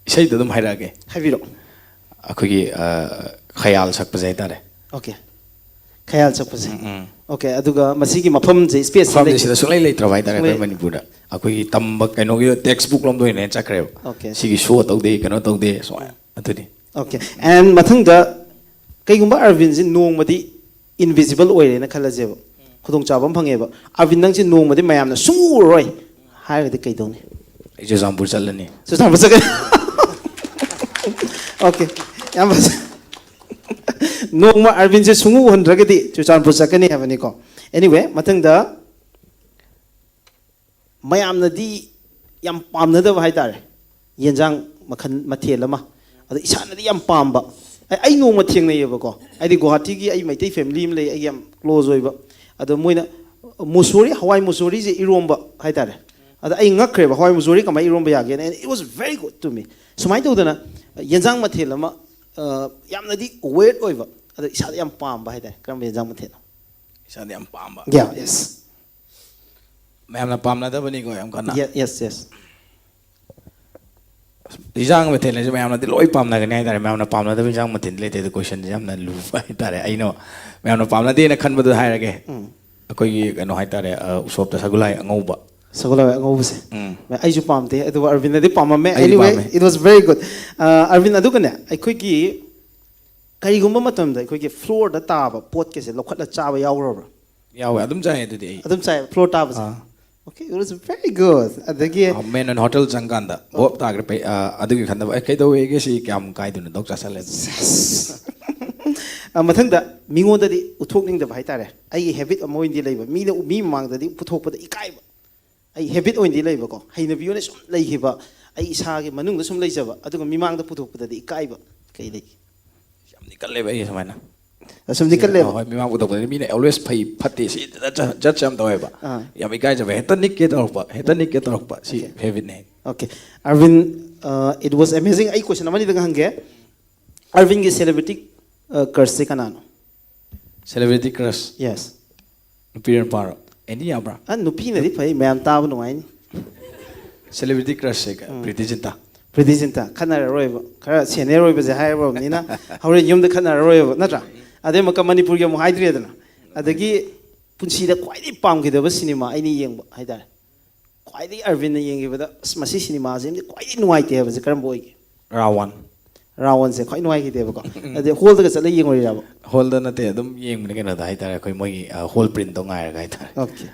ꯏꯁꯩꯗꯣ ꯑꯗꯨꯝ ꯍꯥꯏꯔꯛꯑꯒꯦ꯫ ꯍꯥꯏꯕꯤꯔꯛꯑꯣ꯫ ꯑꯩꯈꯣꯏꯒꯤ, ꯑ, ꯈꯌꯥꯜ ꯁꯛꯄꯁꯦ ꯍꯥꯏꯇꯥꯔꯦ꯫ Okay꯫ ꯈꯌꯥꯜ ꯆꯠꯄꯁꯦ꯫ ꯑꯣꯀꯦ, ꯑꯗꯨꯒ ꯃꯁꯤꯒꯤ ꯃꯐꯝꯁꯦ, ꯁ꯭ꯄꯦꯁꯁꯦ ꯃꯐꯝꯁꯦ ꯂꯩ- ꯁꯤꯗ ꯁꯨꯡꯂꯩ ꯂꯩꯇ꯭ꯔꯕ ꯍꯥꯏꯇꯥꯔꯦ ꯁꯨꯡꯂꯩ- ꯑꯩꯈꯣꯏ ꯃꯅꯤꯄꯨꯔꯗ꯫ ꯑꯩꯈꯣꯏꯒꯤ ꯇꯝꯕ ꯀꯩꯅꯣꯒꯤ ꯇꯦꯛꯁ ꯕꯨꯛ ꯂꯣꯝꯗ ꯑꯣꯏꯅ ꯆꯠꯈ꯭ꯔꯦꯕ꯫ ꯑꯣꯀꯦ꯫ ꯁꯤꯒꯤ ꯁꯣ ꯇꯧꯗꯦ, ꯀꯩꯅꯣ ꯇꯧꯗꯦ, ꯁꯨꯃꯥꯏꯅ꯫ ꯑꯗꯨꯅꯤ꯫ ꯑꯣꯀꯦ꯫ ꯑꯦꯟ ꯃꯊꯪꯗ, ꯀꯩꯒꯨꯝꯕ ꯑꯔꯕꯤꯟꯁꯦ ꯅꯣꯡꯃꯗꯤ ꯏꯟꯚꯤꯖꯤꯕꯜ ꯑꯣꯏꯔꯦꯅ ꯈꯜꯂꯁꯦꯕ, ꯈꯨꯗꯣꯡꯆꯥꯕ ꯑꯃ ꯐꯪꯉꯦꯕ, ꯑꯔꯕꯤꯟ, ꯅꯪꯁꯦ ꯅꯣꯡꯃꯗꯤ ꯃꯌꯥꯝꯅ ꯁꯨꯡꯎ ꯎꯔꯣꯏ ꯍꯥꯏꯔꯒꯗꯤ ꯀꯩꯗꯧꯅꯤ? ꯑꯩ ꯆꯨꯔꯆꯥꯟꯄꯨꯔ ꯆꯠꯂꯅꯤ꯫ ꯆꯨꯔꯆꯥꯟꯄꯨꯔ ꯆꯠꯀꯅꯤ꯫ ꯑꯣꯀꯦ, ꯌꯥꯝ ꯐꯖꯩ꯫ ꯅꯣꯡꯃ ꯑꯔꯕꯤꯟꯁꯦ ꯁꯨꯡꯎ ꯎꯍꯟꯗ꯭ꯔꯒꯗꯤ ꯆꯨꯔꯆꯥꯟꯄꯨꯔ ꯆꯠꯀꯅꯤ ꯍꯥꯏꯕꯅꯤꯀꯣ꯫ ꯑꯦꯅꯤꯋꯦ, ꯃꯊꯪꯗ ꯃꯌꯥꯝꯅꯗꯤ ꯌꯥꯝ ꯄꯥꯝꯅꯗꯕ ꯍꯥꯏꯇꯥꯔꯦ, ꯌꯦꯟꯖꯥꯡ ꯃꯈꯜ, ꯃꯊꯦꯜ ꯑꯃ, ꯑꯗꯣ ꯏꯁꯥꯅꯗꯤ ꯌꯥꯝ ꯄꯥꯝꯕ꯫ ꯑꯩ, ꯑꯩ ꯅꯣꯡꯃ ꯊꯦꯡꯅꯩꯌꯦꯕꯀꯣ, ꯍꯥꯏꯗꯤ ꯒꯨꯋꯥꯍꯥꯇꯤꯒꯤ ꯑꯩ ꯃꯩꯇꯩ ꯐꯦꯃꯤꯂꯤ ꯑꯃ ꯂꯩ, ꯑꯩꯒꯤ ꯌꯥꯝ ꯀ꯭ꯂꯣꯖ ꯑꯣꯏꯕ꯫ ꯑꯗꯣ ꯃꯣꯏꯅ ꯃꯨꯁꯣꯔꯤ, ꯍꯋꯥꯏ ꯃꯨꯁꯣꯔꯤꯁꯦ ꯏꯔꯣꯝꯕ ꯍꯥꯏꯇꯥꯔꯦ꯫ ꯑꯗ ꯑꯩ ꯉꯛꯈ꯭ꯔꯦꯕ, "ꯍꯋꯥꯏ ꯃꯨꯁꯣꯔꯤ ꯀꯃꯥꯏꯅ ꯏꯔꯣꯝꯕ ꯌꯥꯒꯦꯅ?" And it was very good to me. ꯁꯨꯃꯥꯏꯅ ꯇꯧꯗꯅ ꯌꯦꯟꯖꯥꯡ ꯃꯊꯦꯜ ꯑꯃ, ꯑ, ꯌꯥꯝꯅꯗꯤ ꯋꯦꯔꯗ ꯑꯣꯏꯕ, ꯑꯗꯣ ꯏꯁꯥꯗ ꯌꯥꯝ ꯄꯥꯝꯕ ꯍꯥꯏꯇꯥꯔꯦ꯫ ꯀꯔꯝꯕ ꯌꯦꯟꯖꯥꯡ ꯃꯊꯦꯜꯅꯣ? ꯏꯁꯥꯗ ꯌꯥꯝ ꯄꯥꯝꯕ꯫ Yeah, yes. ꯃꯌꯥꯝꯅ ꯄꯥꯝꯅꯗꯕꯅꯤꯀꯣ ꯌꯥꯝ ꯀꯟꯅ꯫ Ye- yes, yes. ꯏꯟꯖꯥꯡ ꯃꯊꯦꯜ ꯍꯥꯏꯁꯦ ꯃꯌꯥꯝꯅꯗꯤ ꯂꯣꯏ ꯄꯥꯝꯅꯒꯅꯤ ꯍꯥꯏꯇꯥꯔꯦ꯫ ꯃꯌꯥꯝꯅ ꯄꯥꯝꯅꯗꯕ ꯏꯟꯖꯥꯡ ꯃꯊꯦꯜꯗꯤ ꯂꯩꯇꯦ꯫ ꯑꯗꯣ ꯀꯣꯏꯁꯟꯁꯦ ꯌꯥꯝꯅ ꯂꯨꯕ ꯍꯥꯏꯇꯥꯔꯦ꯫ ꯑꯩꯅ ꯃꯌꯥꯝꯅ ꯄꯥꯝꯅꯗꯦꯅ ꯈꯟꯕꯗꯨ ꯍꯥꯏꯔꯒꯦ꯫ ꯑꯩꯈꯣꯏꯒꯤ ꯀꯩꯅꯣ ꯍꯥꯏꯇꯥꯔꯦ, ꯑ, ꯎꯁꯣꯞꯇ ꯁꯒꯣꯜꯍꯋꯥꯏ ꯑꯉꯧꯕ꯫ ꯁꯒꯣꯜꯍꯋꯥꯏ ꯑꯉꯧꯕꯁꯦ꯫ ꯎꯝ꯫ ꯑꯩꯁꯨ ꯄꯥꯝꯗꯦ, ꯑꯗꯨꯕꯨ ꯑꯔꯕꯤꯟꯗꯗꯤ ꯄꯥꯝꯃꯝꯃꯦ꯫ ꯑꯩꯗꯤ Anyway, ꯄꯥꯝꯃꯦ꯫ It was very good. ꯑ, ꯑꯔꯕꯤꯟ, ꯑꯗꯨꯒꯅꯦ, ꯑꯩꯈꯣꯏꯒꯤ ꯀꯔꯤꯒꯨꯝꯕ ꯃꯇꯝꯗ ꯑꯩꯈꯣꯏꯒꯤ ꯐ꯭ꯂꯣꯔꯗ ꯇꯥꯕ ꯄꯣꯠꯀꯁꯦ ꯂꯧꯈꯠꯂ ꯆꯥꯕ ꯌꯥꯎꯈ꯭ꯔꯕ꯭ꯔꯥ? ꯌꯥꯎꯋꯦ, ꯑꯗꯨꯝ ꯆꯥꯏ ꯑꯗꯨꯗꯤ ꯑꯩ꯫ ꯑꯗꯨꯝ ꯆꯥꯏ, ꯐ꯭ꯂꯣꯔ ꯇꯥꯕꯁꯦ? ꯑꯥ꯫ Okay, it was very good. ꯑꯗꯒꯤ ꯃꯦꯟ ꯑꯣꯏꯅ ꯍꯣꯇꯦꯜ ꯆꯪꯀꯥꯟꯗ ꯚꯣꯞ ꯇꯥꯈ꯭ꯔꯦ꯫ ꯄꯩ-, ꯑ, ꯑꯗꯨꯒꯤ ꯈꯟꯗꯕ, "ꯑꯦ, ꯀꯩꯗꯧꯋꯦꯒꯦ ꯁꯤ, ꯀꯌꯥꯝ ꯀꯥꯏꯗꯣꯏꯅꯣ?" ꯗꯣꯛ ꯆꯥꯁꯜꯂꯦ ꯑꯗꯨꯝ꯫ ꯑ, ꯃꯊꯪꯗ ꯃꯤꯉꯣꯟꯗꯗꯤ ꯎꯠꯊꯣꯛꯅꯤꯡꯗꯕ ꯍꯥꯏꯇꯥꯔꯦ꯫ ꯑꯩꯒꯤ ꯍꯦꯕꯤꯠ ꯑꯃ ꯑꯣꯏꯅꯗꯤ ꯂꯩꯕ, ꯃꯤꯅ, ꯃꯤ ꯃꯃꯥꯡꯗꯗꯤ ꯄꯨꯊꯣꯛꯄꯗ ꯏꯀꯥꯏꯕ꯫ ꯑꯩ ꯍꯦꯕꯤꯠ ꯑꯣꯏꯅꯗꯤ ꯂꯩꯕꯀꯣ, ꯍꯩꯅꯕꯤ ꯑꯣꯏꯅ ꯁꯨꯝ ꯂꯩꯈꯤꯕ, ꯑꯩ ꯏꯁꯥꯒꯤ ꯃꯅꯨꯡꯗ ꯁꯨꯝ ꯂꯩꯖꯕ, ꯑꯗꯨꯒ ꯃꯤꯃꯥꯡꯗ ꯄꯨꯊꯣꯛꯄꯗꯗꯤ ꯏꯀꯥꯏꯕ꯫ ꯀꯩ ꯂꯩꯒꯦ? ꯌꯥꯝꯗꯤ ꯀꯜꯂꯦꯕ ꯑꯩ ꯁꯨꯃꯥꯏꯅ꯫ ꯑꯁꯨꯝꯗꯤ ꯀꯜꯂꯦꯕ? ꯍꯣꯏ, ꯃꯤꯃꯥꯡ ꯄꯨꯊꯣꯛꯄꯗꯗꯤ ꯃꯤꯅ always ꯐꯩ ꯐꯠꯇꯦ ꯁꯤ ꯖꯠꯁ ꯌꯥꯝ ꯇꯧꯋꯦꯕ꯫ ꯑꯥ꯫ ꯌꯥꯝ ꯏꯀꯥꯏꯖꯕ, ꯍꯦꯛꯇ ꯅꯤꯛꯀꯦ ꯇꯧꯔꯛꯄ, ꯍꯦꯛꯇ ꯅꯤꯛꯀꯦ ꯇꯧꯔꯛꯄ, ꯁꯤ ꯍꯦꯕꯤꯠꯅꯦ꯫ Okay. Arvind, uh, it was amazing. ꯑꯩ ꯀꯣꯏꯁꯟ ꯑꯃꯅꯤꯗꯪ ꯍꯪꯒꯦ꯫ ꯑꯔꯕꯤꯟꯒꯤ ꯁꯦꯂꯦꯕ꯭ꯔꯤꯇꯤ, ꯑ, ꯀ꯭ꯔꯁꯁꯦ ꯀꯅꯥꯅꯣ? Celebrity crush? Yes. ꯅꯨꯄꯤꯔ ꯅꯨꯄꯥꯔꯣ? ꯑꯦꯅꯤ ꯌꯥꯕ꯭ꯔꯥ? ꯑ, ꯅꯨꯄꯤꯅꯗꯤ ꯐꯩ, ꯃꯌꯥꯝ ꯇꯥꯕ ꯅꯨꯡꯉꯥꯏꯅꯤ꯫ ꯁꯦꯂꯦꯕ꯭ꯔꯤꯇꯤ ꯀ꯭ꯔꯁꯁꯦ ꯄ꯭ꯔꯤꯇꯤ ꯖꯤꯟꯇꯥ꯫ ꯄ꯭ꯔꯤꯇꯤ ꯖꯤꯟꯇꯥ, ꯈꯠꯅꯔꯔꯣꯏꯕ, ꯈꯔ ꯁꯦꯅꯤꯌꯔ ꯑꯣꯏꯕꯁꯦ ꯍꯥꯏꯔꯕꯅꯤꯅ꯫ ꯍꯣꯔꯦꯟ ꯌꯨꯝꯗ ꯈꯠꯅꯔꯔꯣꯏꯕ, ꯅꯠꯇ꯭ꯔꯥ? ꯑꯗꯩ ꯑꯃꯨꯛꯀ ꯃꯅꯤꯄꯨꯔꯒꯤ ꯑꯃꯨꯛ ꯍꯥꯏꯗ꯭ꯔꯦꯗꯅ꯫ ꯑꯗꯒꯤ ꯄꯨꯟꯁꯤꯗ ꯈ꯭ꯋꯥꯏꯗꯒꯤ ꯄꯥꯝꯈꯤꯗꯕ ꯁꯤꯅꯦꯃꯥ ꯑꯩꯅ ꯌꯦꯡꯕ ꯍꯥꯏꯇꯥꯔꯦ, ꯈ꯭ꯋꯥꯏꯗꯒꯤ ꯑꯔꯕꯤꯟꯅ ꯌꯦꯡꯈꯤꯕꯗ, "ꯑꯁ, ꯃꯁꯤ ꯁꯤꯅꯦꯃꯥꯁꯤꯃꯗꯤ ꯈ꯭ꯋꯥꯏꯗꯒꯤ ꯅꯨꯡꯉꯥꯏꯇꯦ" ꯍꯥꯏꯕꯁꯦ ꯀꯔꯝꯕ ꯑꯣꯏꯒꯦ? ꯔꯥꯋꯥꯟ꯫ ꯔꯥꯋꯟꯁꯦ ꯈ꯭ꯋꯥꯏ ꯅꯨꯡꯉꯥꯏꯈꯤꯗꯦꯕꯀꯣ꯫ ꯑꯗꯩ ꯍꯣꯜꯗꯒ ꯆꯠꯂ ꯌꯦꯡꯉꯨꯔꯤꯔꯕ? ꯍꯣꯜꯗ ꯅꯠꯇꯦ, ꯑꯗꯨꯝ ꯌꯦꯡꯕꯅꯦ ꯀꯩꯅꯣꯗ ꯍꯥꯏꯇꯥꯔꯦ, ꯑꯩꯈꯣꯏ ꯃꯣꯏꯒꯤ ꯍꯣꯜ ꯄ꯭ꯔꯤꯟꯗꯣ ꯉꯥꯏꯔꯒ ꯍꯥꯏꯇꯥꯔꯦ꯫ Okay.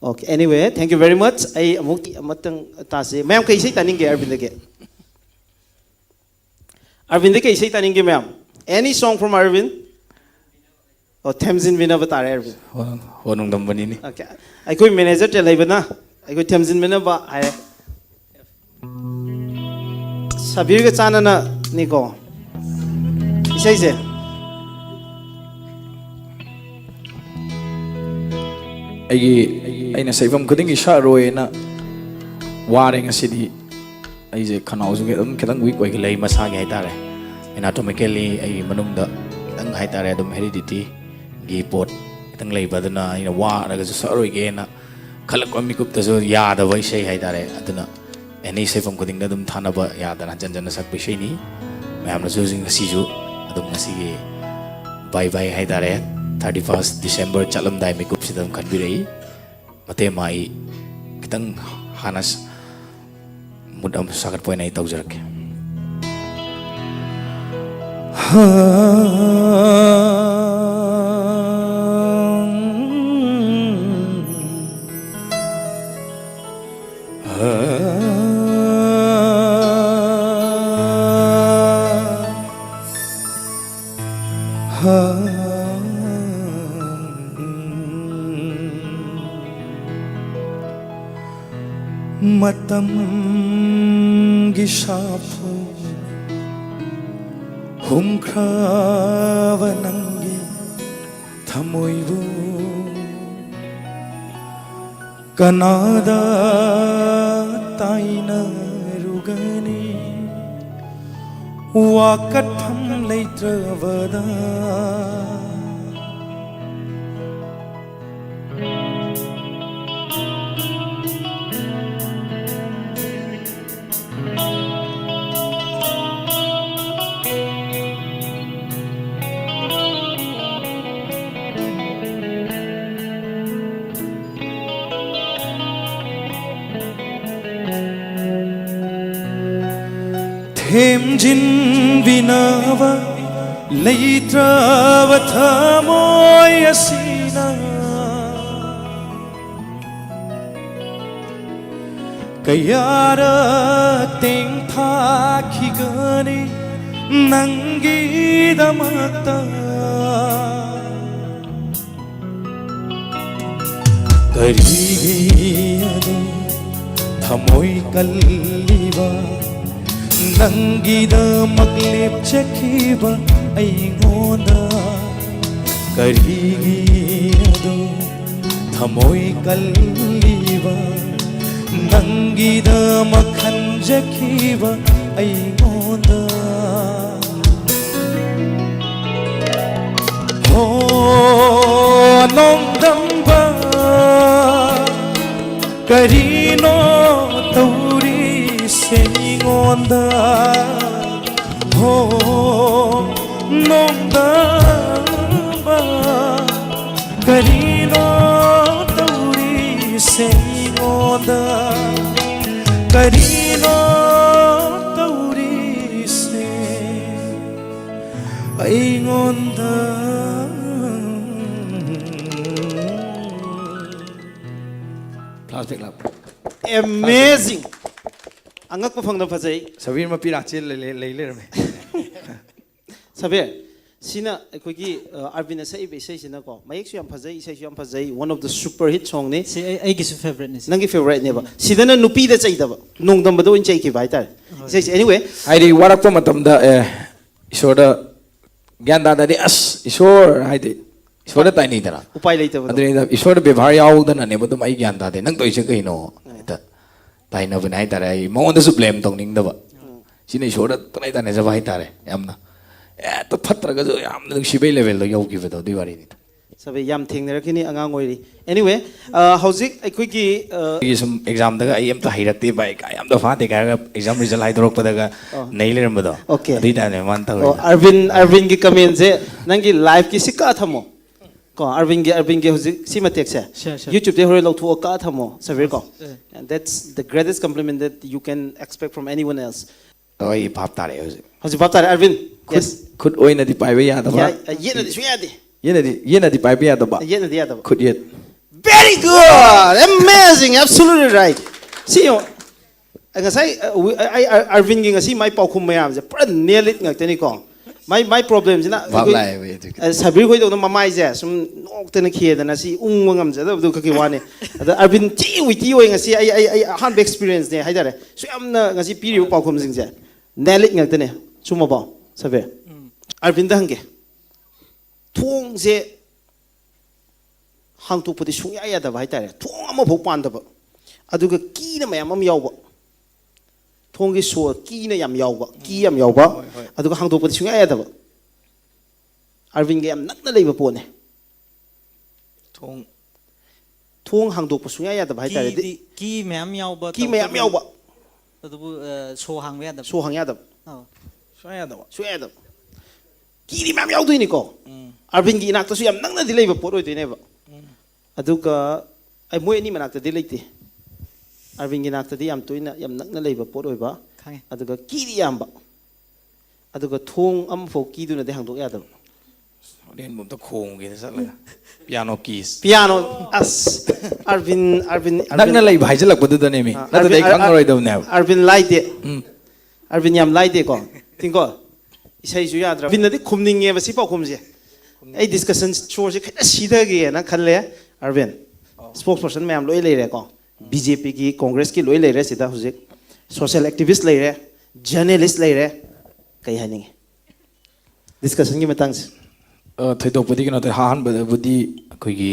Okay, anyway, thank you very much. ꯑꯩ ꯑꯃꯨꯛ ꯑꯃꯇꯪ ꯇꯥꯁꯤ꯫ ꯃꯌꯥꯝ ꯀꯩ ꯏꯁꯩ ꯇꯥꯅꯤꯡꯒꯦ ꯑꯔꯕꯤꯟꯗꯒꯤ? ꯑꯔꯕꯤꯟꯗ ꯀꯩ ꯏꯁꯩ ꯇꯥꯅꯤꯡꯒꯦ ꯃꯌꯥꯝ? Any song from Arvind? ꯑꯣ, ꯊꯦꯝꯖꯤꯟꯕꯤꯅꯕ ꯇꯥꯔꯦ ꯑꯔꯕꯤꯟ꯫ ꯍꯣ- ꯍꯣ ꯅꯨꯡꯗꯝꯕꯅꯤꯅꯤ꯫ ꯑꯣꯀꯦ꯫ ꯑꯩꯈꯣꯏ ꯃꯦꯅꯦꯖꯔ ꯇꯦꯜꯍꯩꯕꯅ ꯑꯩꯈꯣꯏ ꯊꯦꯝꯖꯤꯟꯕꯤꯅꯕ ꯍꯥꯏꯔꯦ꯫ ꯁꯕꯤꯔꯒ ꯆꯥꯟꯅꯅꯅꯤꯀꯣ ꯏꯁꯩꯁꯦ꯫ ꯑꯩꯒꯤ ꯑꯩꯅ ꯁꯛꯐꯝ ꯈꯨꯗꯤꯡꯒꯤ ꯁꯛꯑꯔꯣꯏꯅ ꯋꯥꯔꯦ ꯉꯁꯤꯗꯤ꯫ ꯑꯩꯁꯦ ꯈꯅꯥꯎꯁꯨ ꯑꯗꯨꯝ ꯈꯤꯇꯪ ꯋꯤꯛ ꯑꯣꯏꯒ ꯂꯩ ꯃꯁꯥꯒꯤ ꯍꯥꯏꯇꯥꯔꯦ꯫ ꯑꯦꯅꯥꯇꯣꯃꯤꯀꯦꯜꯂꯤ ꯑꯩꯒꯤ ꯃꯅꯨꯡꯗ ꯈꯤꯇꯪ ꯍꯥꯏꯇꯥꯔꯦ, ꯑꯗꯨꯝ ꯍꯦꯔꯤꯗꯤꯇꯤꯒꯤ ꯄꯣꯠ ꯈꯤꯇꯪ ꯂꯩꯕ, ꯑꯗꯨꯅ ꯑꯩꯅ ꯋꯥꯔꯒꯁꯨ ꯁꯛꯑꯔꯣꯏꯒꯦꯅ ꯈꯜꯂꯛꯄ ꯃꯤꯀꯨꯞꯇꯁꯨ ꯌꯥꯗꯕ ꯏꯁꯩ ꯍꯥꯏꯇꯥꯔꯦ꯫ ꯑꯗꯨꯅ ꯑꯦꯅꯤ ꯁꯛꯐꯝ ꯈꯨꯗꯤꯡꯗ ꯑꯗꯨꯝ ꯊꯥꯅꯕ ꯌꯥꯗꯅ ꯍꯟꯖꯟ ꯍꯟꯖꯟꯅ ꯁꯛꯄ ꯏꯁꯩꯅꯤ꯫ ꯃꯌꯥꯝꯅꯁꯨ ꯍꯧꯖꯤꯛ ꯉꯁꯤꯁꯨ ꯑꯗꯨꯝ ꯉꯁꯤꯒꯤ ꯕꯥꯏ ꯕꯥꯏ ꯍꯥꯏꯇꯥꯔꯦ, ꯊꯥꯔꯇꯤ ꯐꯥꯔꯁ ꯗꯤꯁꯦꯝꯕꯔ ꯆꯠꯂꯝꯗꯥꯏ ꯃꯤꯀꯨꯞꯁꯤꯗ ꯑꯗꯨꯝ ꯈꯟꯕꯤꯔꯛꯏ꯫ ꯃꯇꯦꯛ ꯑꯃ ꯑꯩ ꯈꯤꯇꯪ ꯍꯥꯟꯅ ꯁ- ꯃꯨꯠ ꯑꯃ ꯁꯥꯒꯠꯄ ꯑꯣꯏꯅ ꯑꯩ ꯇꯧꯖꯔꯛꯀꯦ꯫ ꯃꯇꯝꯒꯤ ꯁꯥꯐꯨ ꯍꯨꯝꯈ꯭ꯔꯕ ꯅꯪꯒꯤ ꯊꯃꯣꯏꯕꯨ ꯀꯅꯥꯗ ꯇꯥꯏꯅꯔꯨꯒꯅꯤ? ꯋꯥꯀꯠꯐꯝ ꯂꯩꯇ꯭ꯔꯕꯗ꯫ ꯍꯦꯝꯖꯤꯟꯕꯤꯅꯕ ꯂꯩꯇ꯭ꯔꯕ ꯊꯃꯣꯏ ꯑꯁꯤꯅ ꯀꯌꯥꯔꯛ ꯇꯦꯡꯊꯥꯈꯤꯒꯅꯤ ꯅꯪꯒꯤꯗꯃꯛꯇ꯫ ꯀꯔꯤꯒꯤ ꯑꯗꯨ ꯊꯃꯣꯏ ꯀꯜꯂꯤꯕ ꯅꯪꯒꯤꯗꯃꯛ ꯂꯦꯞꯆꯈꯤꯕ ꯑꯩꯉꯣꯟꯗ? ꯀꯔꯤꯒꯤ ꯑꯗꯨ ꯊꯃꯣꯏ ꯀꯜꯂꯤꯕ ꯅꯪꯒꯤꯗꯃꯛ ꯈꯟꯖꯈꯤꯕ ꯑꯩꯉꯣꯟꯗ? ꯍꯣ ꯅꯣꯡꯗꯝꯕ, ꯀꯔꯤꯅꯣ ꯇꯧꯔꯤꯁꯦ ꯑꯩꯉꯣꯟꯗ? ꯍꯣ ꯅꯣꯡꯗꯝꯕ, ꯀꯔꯤꯅꯣ ꯇꯧꯔꯤꯁꯦ ꯑꯩꯉꯣꯟꯗ? ꯀꯔꯤꯅꯣ ꯇꯧꯔꯤꯁꯦ ꯑꯩꯉꯣꯟꯗ? Plastic love. Amazing. ꯑꯉꯛꯄ ꯐꯪꯅ ꯐꯖꯩ꯫ ꯁꯕꯤꯔ ꯃꯄꯤ ꯔꯥꯆꯦꯜ ꯂꯩ ꯂꯩ ꯂꯩꯔꯝꯃꯦ꯫ ꯁꯕꯤꯔ, ꯁꯤꯅ ꯑꯩꯈꯣꯏꯒꯤ ꯑ, ꯑꯥꯔꯕꯤꯟꯅ ꯁꯛꯏꯕ ꯏꯁꯩꯁꯤꯅꯀꯣ, ꯃꯌꯦꯛꯁꯨ ꯌꯥꯝ ꯐꯖꯩ, ꯏꯁꯩꯁꯨ ꯌꯥꯝ ꯐꯖꯩ, one of the super hit songꯅꯤ꯫ ꯁꯤ ꯑꯩ ꯑꯩꯒꯤꯁꯨ favouriteꯅꯤ ꯁꯤ꯫ ꯅꯪꯒꯤ favouriteꯅꯦꯕ꯫ ꯁꯤꯗꯅ ꯅꯨꯄꯤꯗ ꯆꯩꯗꯕ, ꯅꯣꯡꯗꯝꯕꯗ ꯑꯣꯏꯅ ꯆꯩꯈꯤꯕ ꯍꯥꯏꯇꯥꯔꯦ꯫ ꯍꯣꯏ꯫ ꯏꯁꯩꯁꯦ, anyway꯫ ꯍꯥꯏꯗꯤ ꯋꯥꯔꯛꯄ ꯃꯇꯝꯗ ꯑꯦ ꯏꯁꯣꯔꯗ ꯒ꯭ꯌꯥꯟ ꯇꯥꯗꯗꯤ ꯑꯁ ꯏꯁꯣꯔ ꯍꯥꯏꯗꯤ ꯏꯁꯣꯔꯗ ꯇꯥꯏꯅꯩꯗꯅ꯫ ꯎꯄꯥꯏ ꯂꯩꯇꯕꯗꯣ꯫ ꯑꯗꯨꯅ ꯏꯁꯣꯔꯗ ꯕꯦꯕꯥꯔ ꯌꯥꯎꯗꯅꯅꯦꯕ ꯑꯗꯨꯝ ꯑꯩ ꯒ꯭ꯌꯥꯟ ꯇꯥꯗꯦ ꯅꯪ ꯇꯧꯔꯤꯁꯦ ꯀꯩꯅꯣ ꯍꯦꯛꯇ ꯇꯥꯏꯅꯕꯅꯦ ꯍꯥꯏꯇꯥꯔꯦ꯫ ꯑꯩ ꯃꯉꯣꯟꯗꯁꯨ blame ꯇꯧꯅꯤꯡꯗꯕ꯫ ꯁꯤꯅ ꯏꯁꯣꯔꯗ ꯄꯪꯇꯥꯏ ꯇꯥꯏꯅꯖꯕ ꯍꯥꯏꯇꯥꯔꯦ꯫ ꯌꯥꯝꯅ ꯍꯦꯛꯇ ꯐꯠꯇ꯭ꯔꯒꯁꯨ ꯌꯥꯝꯅ ꯅꯨꯡꯁꯤꯕꯩ levelꯗ ꯌꯧꯈꯤꯕꯗꯣ ꯑꯗꯨꯒꯤ ꯋꯥꯔꯤꯅꯤꯗ꯫ ꯁꯕꯤ, ꯌꯥꯝ ꯊꯦꯡꯅꯔꯛꯈꯤꯅꯤ ꯑꯉꯥꯡ ꯑꯣꯏꯔꯤ꯫ Anyway, ꯑ, ꯍꯧꯖꯤꯛ ꯑꯩꯈꯣꯏꯒꯤ, ꯑ, ꯑꯩꯒꯤ ꯁꯨꯝ examꯗꯒ ꯑꯩ ꯑꯝꯇ ꯍꯩꯔꯛꯇꯦ ꯚꯥꯏ ꯀꯥꯏ ꯑꯝꯇ ꯐꯥꯗꯦ ꯀꯥꯏꯔꯒ exam result ꯍꯥꯏꯗꯣꯔꯛꯄꯗ ꯑꯣ꯫ ꯅꯩ ꯂꯩꯔꯝꯕꯗꯣ꯫ Okay꯫ ꯑꯗꯨꯏ ꯇꯥꯏꯞꯅꯦ ꯃꯥꯅ ꯑꯣ, ꯇꯧꯔꯤꯗꯣ꯫ ꯑꯔꯕꯤꯟ, ꯑꯔꯕꯤꯟꯒꯤ commentꯁꯦ ꯅꯪꯒꯤ liveꯀꯤ ꯁꯤ ꯀꯛꯑ ꯊꯝꯃꯣ꯫ ꯀꯣ, ꯑꯔꯕꯤꯟꯒꯤ, ꯑꯔꯕꯤꯟꯒꯤ ꯍꯧꯖꯤꯛ ꯁꯤ ꯃꯇꯦꯛꯁꯦ sure, sure. YouTubeꯇꯩ ꯍꯣꯔꯦꯟ ꯂꯧꯊꯣꯛꯑ ꯀꯛꯑ ꯊꯝꯃꯣ, ꯁꯕꯤꯔ ꯀꯣ꯫ And that's the greatest compliment that you can expect from anyone else. ꯑꯩ ꯚꯥꯞ ꯇꯥꯔꯛꯑꯦ ꯍꯧꯖꯤꯛ꯫ ꯍꯧꯖꯤꯛ ꯚꯥꯞ ꯇꯥꯔꯦ, ꯑꯔꯕꯤꯟ꯫ ꯈꯨꯠ Yes. ꯈꯨꯠ ꯑꯣꯏꯅꯗꯤ ꯄꯥꯏꯕ ꯌꯥꯗꯕ꯫ ꯌꯥꯏ, ꯑ, ꯌꯦꯠꯅꯗꯤ ꯁꯨꯡꯌꯥ ꯌꯥꯗꯦ꯫ ꯌꯦꯠꯅꯗꯤ ꯌꯦꯠꯅꯗꯤ ꯄꯥꯏꯕ ꯌꯥꯗꯕ꯫ ꯑ, ꯌꯦꯠꯅꯗꯤ ꯌꯥꯗꯕ꯫ ꯈꯨꯠ ꯌꯦꯠ꯫ Very good! Amazing! Absolutely right! ꯁꯤ ꯌꯦꯡꯉꯣ꯫ ꯑ, ꯉꯁꯥꯏ, ꯑ, ꯎ-, ꯑ, ꯑꯩ, ꯑ, ꯑꯔꯕꯤꯟꯒꯤ ꯉꯁꯤ ꯃꯥꯏ ꯄꯥꯎꯈꯨꯝ ꯃꯌꯥꯝꯁꯦ ꯄꯨꯔꯥ nail it ꯉꯥꯛꯇꯅꯤꯀꯣ꯫ ꯃꯥꯏ, ꯃꯥꯏ problemꯁꯤꯅ ꯚꯥꯞ ꯑꯩꯈꯣꯏ, ꯂꯥꯛꯑꯦꯕ ꯑꯩ ꯍꯧꯖꯤꯛ꯫ ꯑ, ꯁꯕꯤꯔ ꯈꯣꯏꯗꯧꯅ ꯃꯃꯥꯏꯁꯦ ꯁꯨꯝ ꯅꯣꯛꯇꯅ ꯈꯦꯗꯅ ꯁꯤ ꯎꯪꯕ ꯉꯝꯖꯗꯕꯗꯨ ꯈꯛꯀꯤ ꯋꯥꯅꯤ꯫ ꯑꯗ ꯑꯔꯕꯤꯟ ꯊꯤ ꯋꯤꯇꯤ ꯑꯣꯏ ꯉꯁꯤ꯫ ꯑꯩ, ꯑꯩ, ꯑꯩ ꯑꯍꯥꯟꯕ experienceꯅꯦ ꯍꯥꯏꯇꯥꯔꯦ꯫ ꯁꯨ ꯌꯥꯝꯅ ꯉꯁꯤ ꯄꯤꯔꯤꯕ ꯄꯥꯎꯈꯨꯝꯁꯤꯡꯁꯦ nail it ꯉꯥꯛꯇꯅꯦ꯫ ꯆꯨꯝꯃꯕꯣ, ꯁꯕꯤꯔ? ꯑꯔꯕꯤꯟꯗ ꯍꯪꯒꯦ꯫ ꯊꯣꯡꯁꯦ ꯍꯥꯡꯇꯣꯛꯄꯗꯤ ꯁꯨꯡꯌꯥ ꯌꯥꯗꯕ ꯍꯥꯏꯇꯥꯔꯦ꯫ ꯊꯣꯡ ꯑꯃꯐꯥꯎ ꯄꯥꯟꯗꯕ꯫ ꯑꯗꯨꯒ ꯀꯤꯅ ꯃꯌꯥꯝ ꯑꯃ ꯌꯥꯎꯕ꯫ ꯊꯣꯡꯒꯤ ꯁꯣ ꯀꯤꯅ ꯌꯥꯝ ꯌꯥꯎꯕ꯫ ꯀꯤ ꯌꯥꯝ ꯌꯥꯎꯕ꯫ ꯍꯣꯏ, ꯍꯣꯏ꯫ ꯑꯗꯨꯒ ꯍꯥꯡꯗꯣꯛꯄꯗꯤ ꯁꯨꯡꯌꯥ ꯌꯥꯗꯕ꯫ ꯑꯔꯕꯤꯟꯒ ꯌꯥꯝ ꯅꯛꯅ ꯂꯩꯕ ꯄꯣꯠꯅꯦ꯫ ꯊꯣꯡ ꯊꯣꯡ ꯍꯥꯡꯗꯣꯛꯄ ꯁꯨꯡꯌꯥ ꯌꯥꯗꯕ ꯍꯥꯏꯇꯥꯔꯦ꯫ ꯀꯤꯗꯤ ꯀꯤ ꯃꯌꯥꯝ ꯌꯥꯎꯕ ꯀꯤ ꯃꯌꯥꯝ ꯇꯧꯕꯇꯕꯨ ꯌꯥꯎꯕ꯫ ꯑꯗꯨꯕꯨ ꯑ, ꯁꯣ ꯍꯥꯡꯕ ꯌꯥꯗꯕ꯫ ꯁꯣ ꯍꯥꯡ ꯌꯥꯗꯕ꯫ ꯑꯧ꯫ ꯁꯨꯡꯌꯥ ꯌꯥꯗꯕ꯫ ꯁꯨꯡꯌꯥ ꯌꯥꯗꯕ꯫ ꯀꯤꯗꯤ ꯃꯌꯥꯝ ꯌꯥꯎꯗꯣꯏꯅꯤꯀꯣ꯫ ꯎꯝ꯫ ꯑꯔꯕꯤꯟꯒꯤ ꯏꯅꯥꯛꯇꯁꯨ ꯌꯥꯝ ꯅꯛꯅꯗꯤ ꯂꯩꯕ ꯄꯣꯠ ꯑꯣꯏꯗꯣꯏꯅꯦꯕ꯫ ꯎꯝ꯫ ꯑꯗꯨꯒ ꯑꯩ ꯃꯣꯏ ꯑꯅꯤ ꯃꯅꯥꯛꯇꯗꯤ ꯂꯩꯇꯦ꯫ ꯑꯔꯕꯤꯟꯒꯤ ꯅꯥꯛꯇꯗꯤ ꯌꯥꯝ ꯇꯣꯏꯅ ꯌꯥꯝ ꯅꯛꯅ ꯂꯩꯕ ꯄꯣꯠ ꯑꯣꯏꯕ꯫ ꯈꯪꯉꯦ꯫ ꯑꯗꯨꯒ ꯀꯤꯗꯤ ꯌꯥꯝꯕ꯫ ꯑꯗꯨꯒ ꯊꯣꯡ ꯑꯃꯐꯥꯎ ꯀꯤꯗꯨꯅꯗꯤ ꯍꯥꯡꯗꯣꯛ ꯌꯥꯗꯕ꯫ ꯍꯣꯔꯦꯟꯕꯨ ꯑꯝꯇ ꯈꯣꯡꯒꯦꯅ ꯆꯠꯂꯒ꯫ Piano keys꯫ Piano꯫ ꯑꯁ꯫ ꯑꯔꯕꯤꯟ, ꯑꯔꯕꯤꯟ, ꯑꯔꯕꯤꯟ꯫ ꯅꯛꯅ ꯂꯩꯕ ꯍꯥꯏꯖꯤꯜꯂꯛꯄꯗꯨꯗꯅꯦꯃꯤ꯫ ꯑꯥ, ꯅꯠꯇ꯭ꯔꯗꯤ ꯑꯩ ꯑꯔꯕꯤꯟ, ꯈꯪꯉꯔꯣꯏꯗꯕꯅꯦꯕ꯫ ꯑꯔꯕꯤꯟ ꯂꯥꯏꯗꯦ꯫ ꯎꯝ꯫ ꯑꯔꯕꯤꯟ ꯌꯥꯝ ꯂꯥꯏꯗꯦꯀꯣ꯫ ꯇꯤꯡꯀꯣ꯫ ꯏꯁꯩꯁꯨ ꯌꯥꯗ꯭ꯔꯥ? ꯑꯔꯕꯤꯟꯅꯗꯤ ꯈꯨꯝꯅꯤꯡꯉꯦꯕ ꯁꯤ ꯄꯥꯎꯈꯨꯝꯁꯦ꯫ ꯑꯩ discussion showꯁꯦ ꯈꯤꯇꯪ ꯁꯤꯊꯒꯦꯅ ꯈꯜꯂꯦ, ꯑꯔꯕꯤꯟ꯫ Spokesperson ꯃꯌꯥꯝ ꯂꯣꯏ ꯂꯩꯔꯦꯀꯣ꯫ BJPꯒꯤ, Congressꯀꯤ ꯂꯣꯏ ꯂꯩꯔꯦ ꯁꯤꯗ ꯍꯧꯖꯤꯛ꯫ Social activist ꯂꯩꯔꯦ, journalist ꯂꯩꯔꯦ꯫ ꯀꯩ ꯍꯥꯏꯅꯤꯡꯉꯤ? Discussionꯒꯤ ꯃꯇꯥꯡꯁꯦ꯫ ꯑ, ꯊꯣꯏꯗꯣꯛꯄꯗꯤ ꯀꯩꯅꯣ ꯇꯧꯋꯦ꯫ ꯑꯍꯥꯟꯕꯗꯕꯨꯗꯤ ꯑꯩꯈꯣꯏꯒꯤ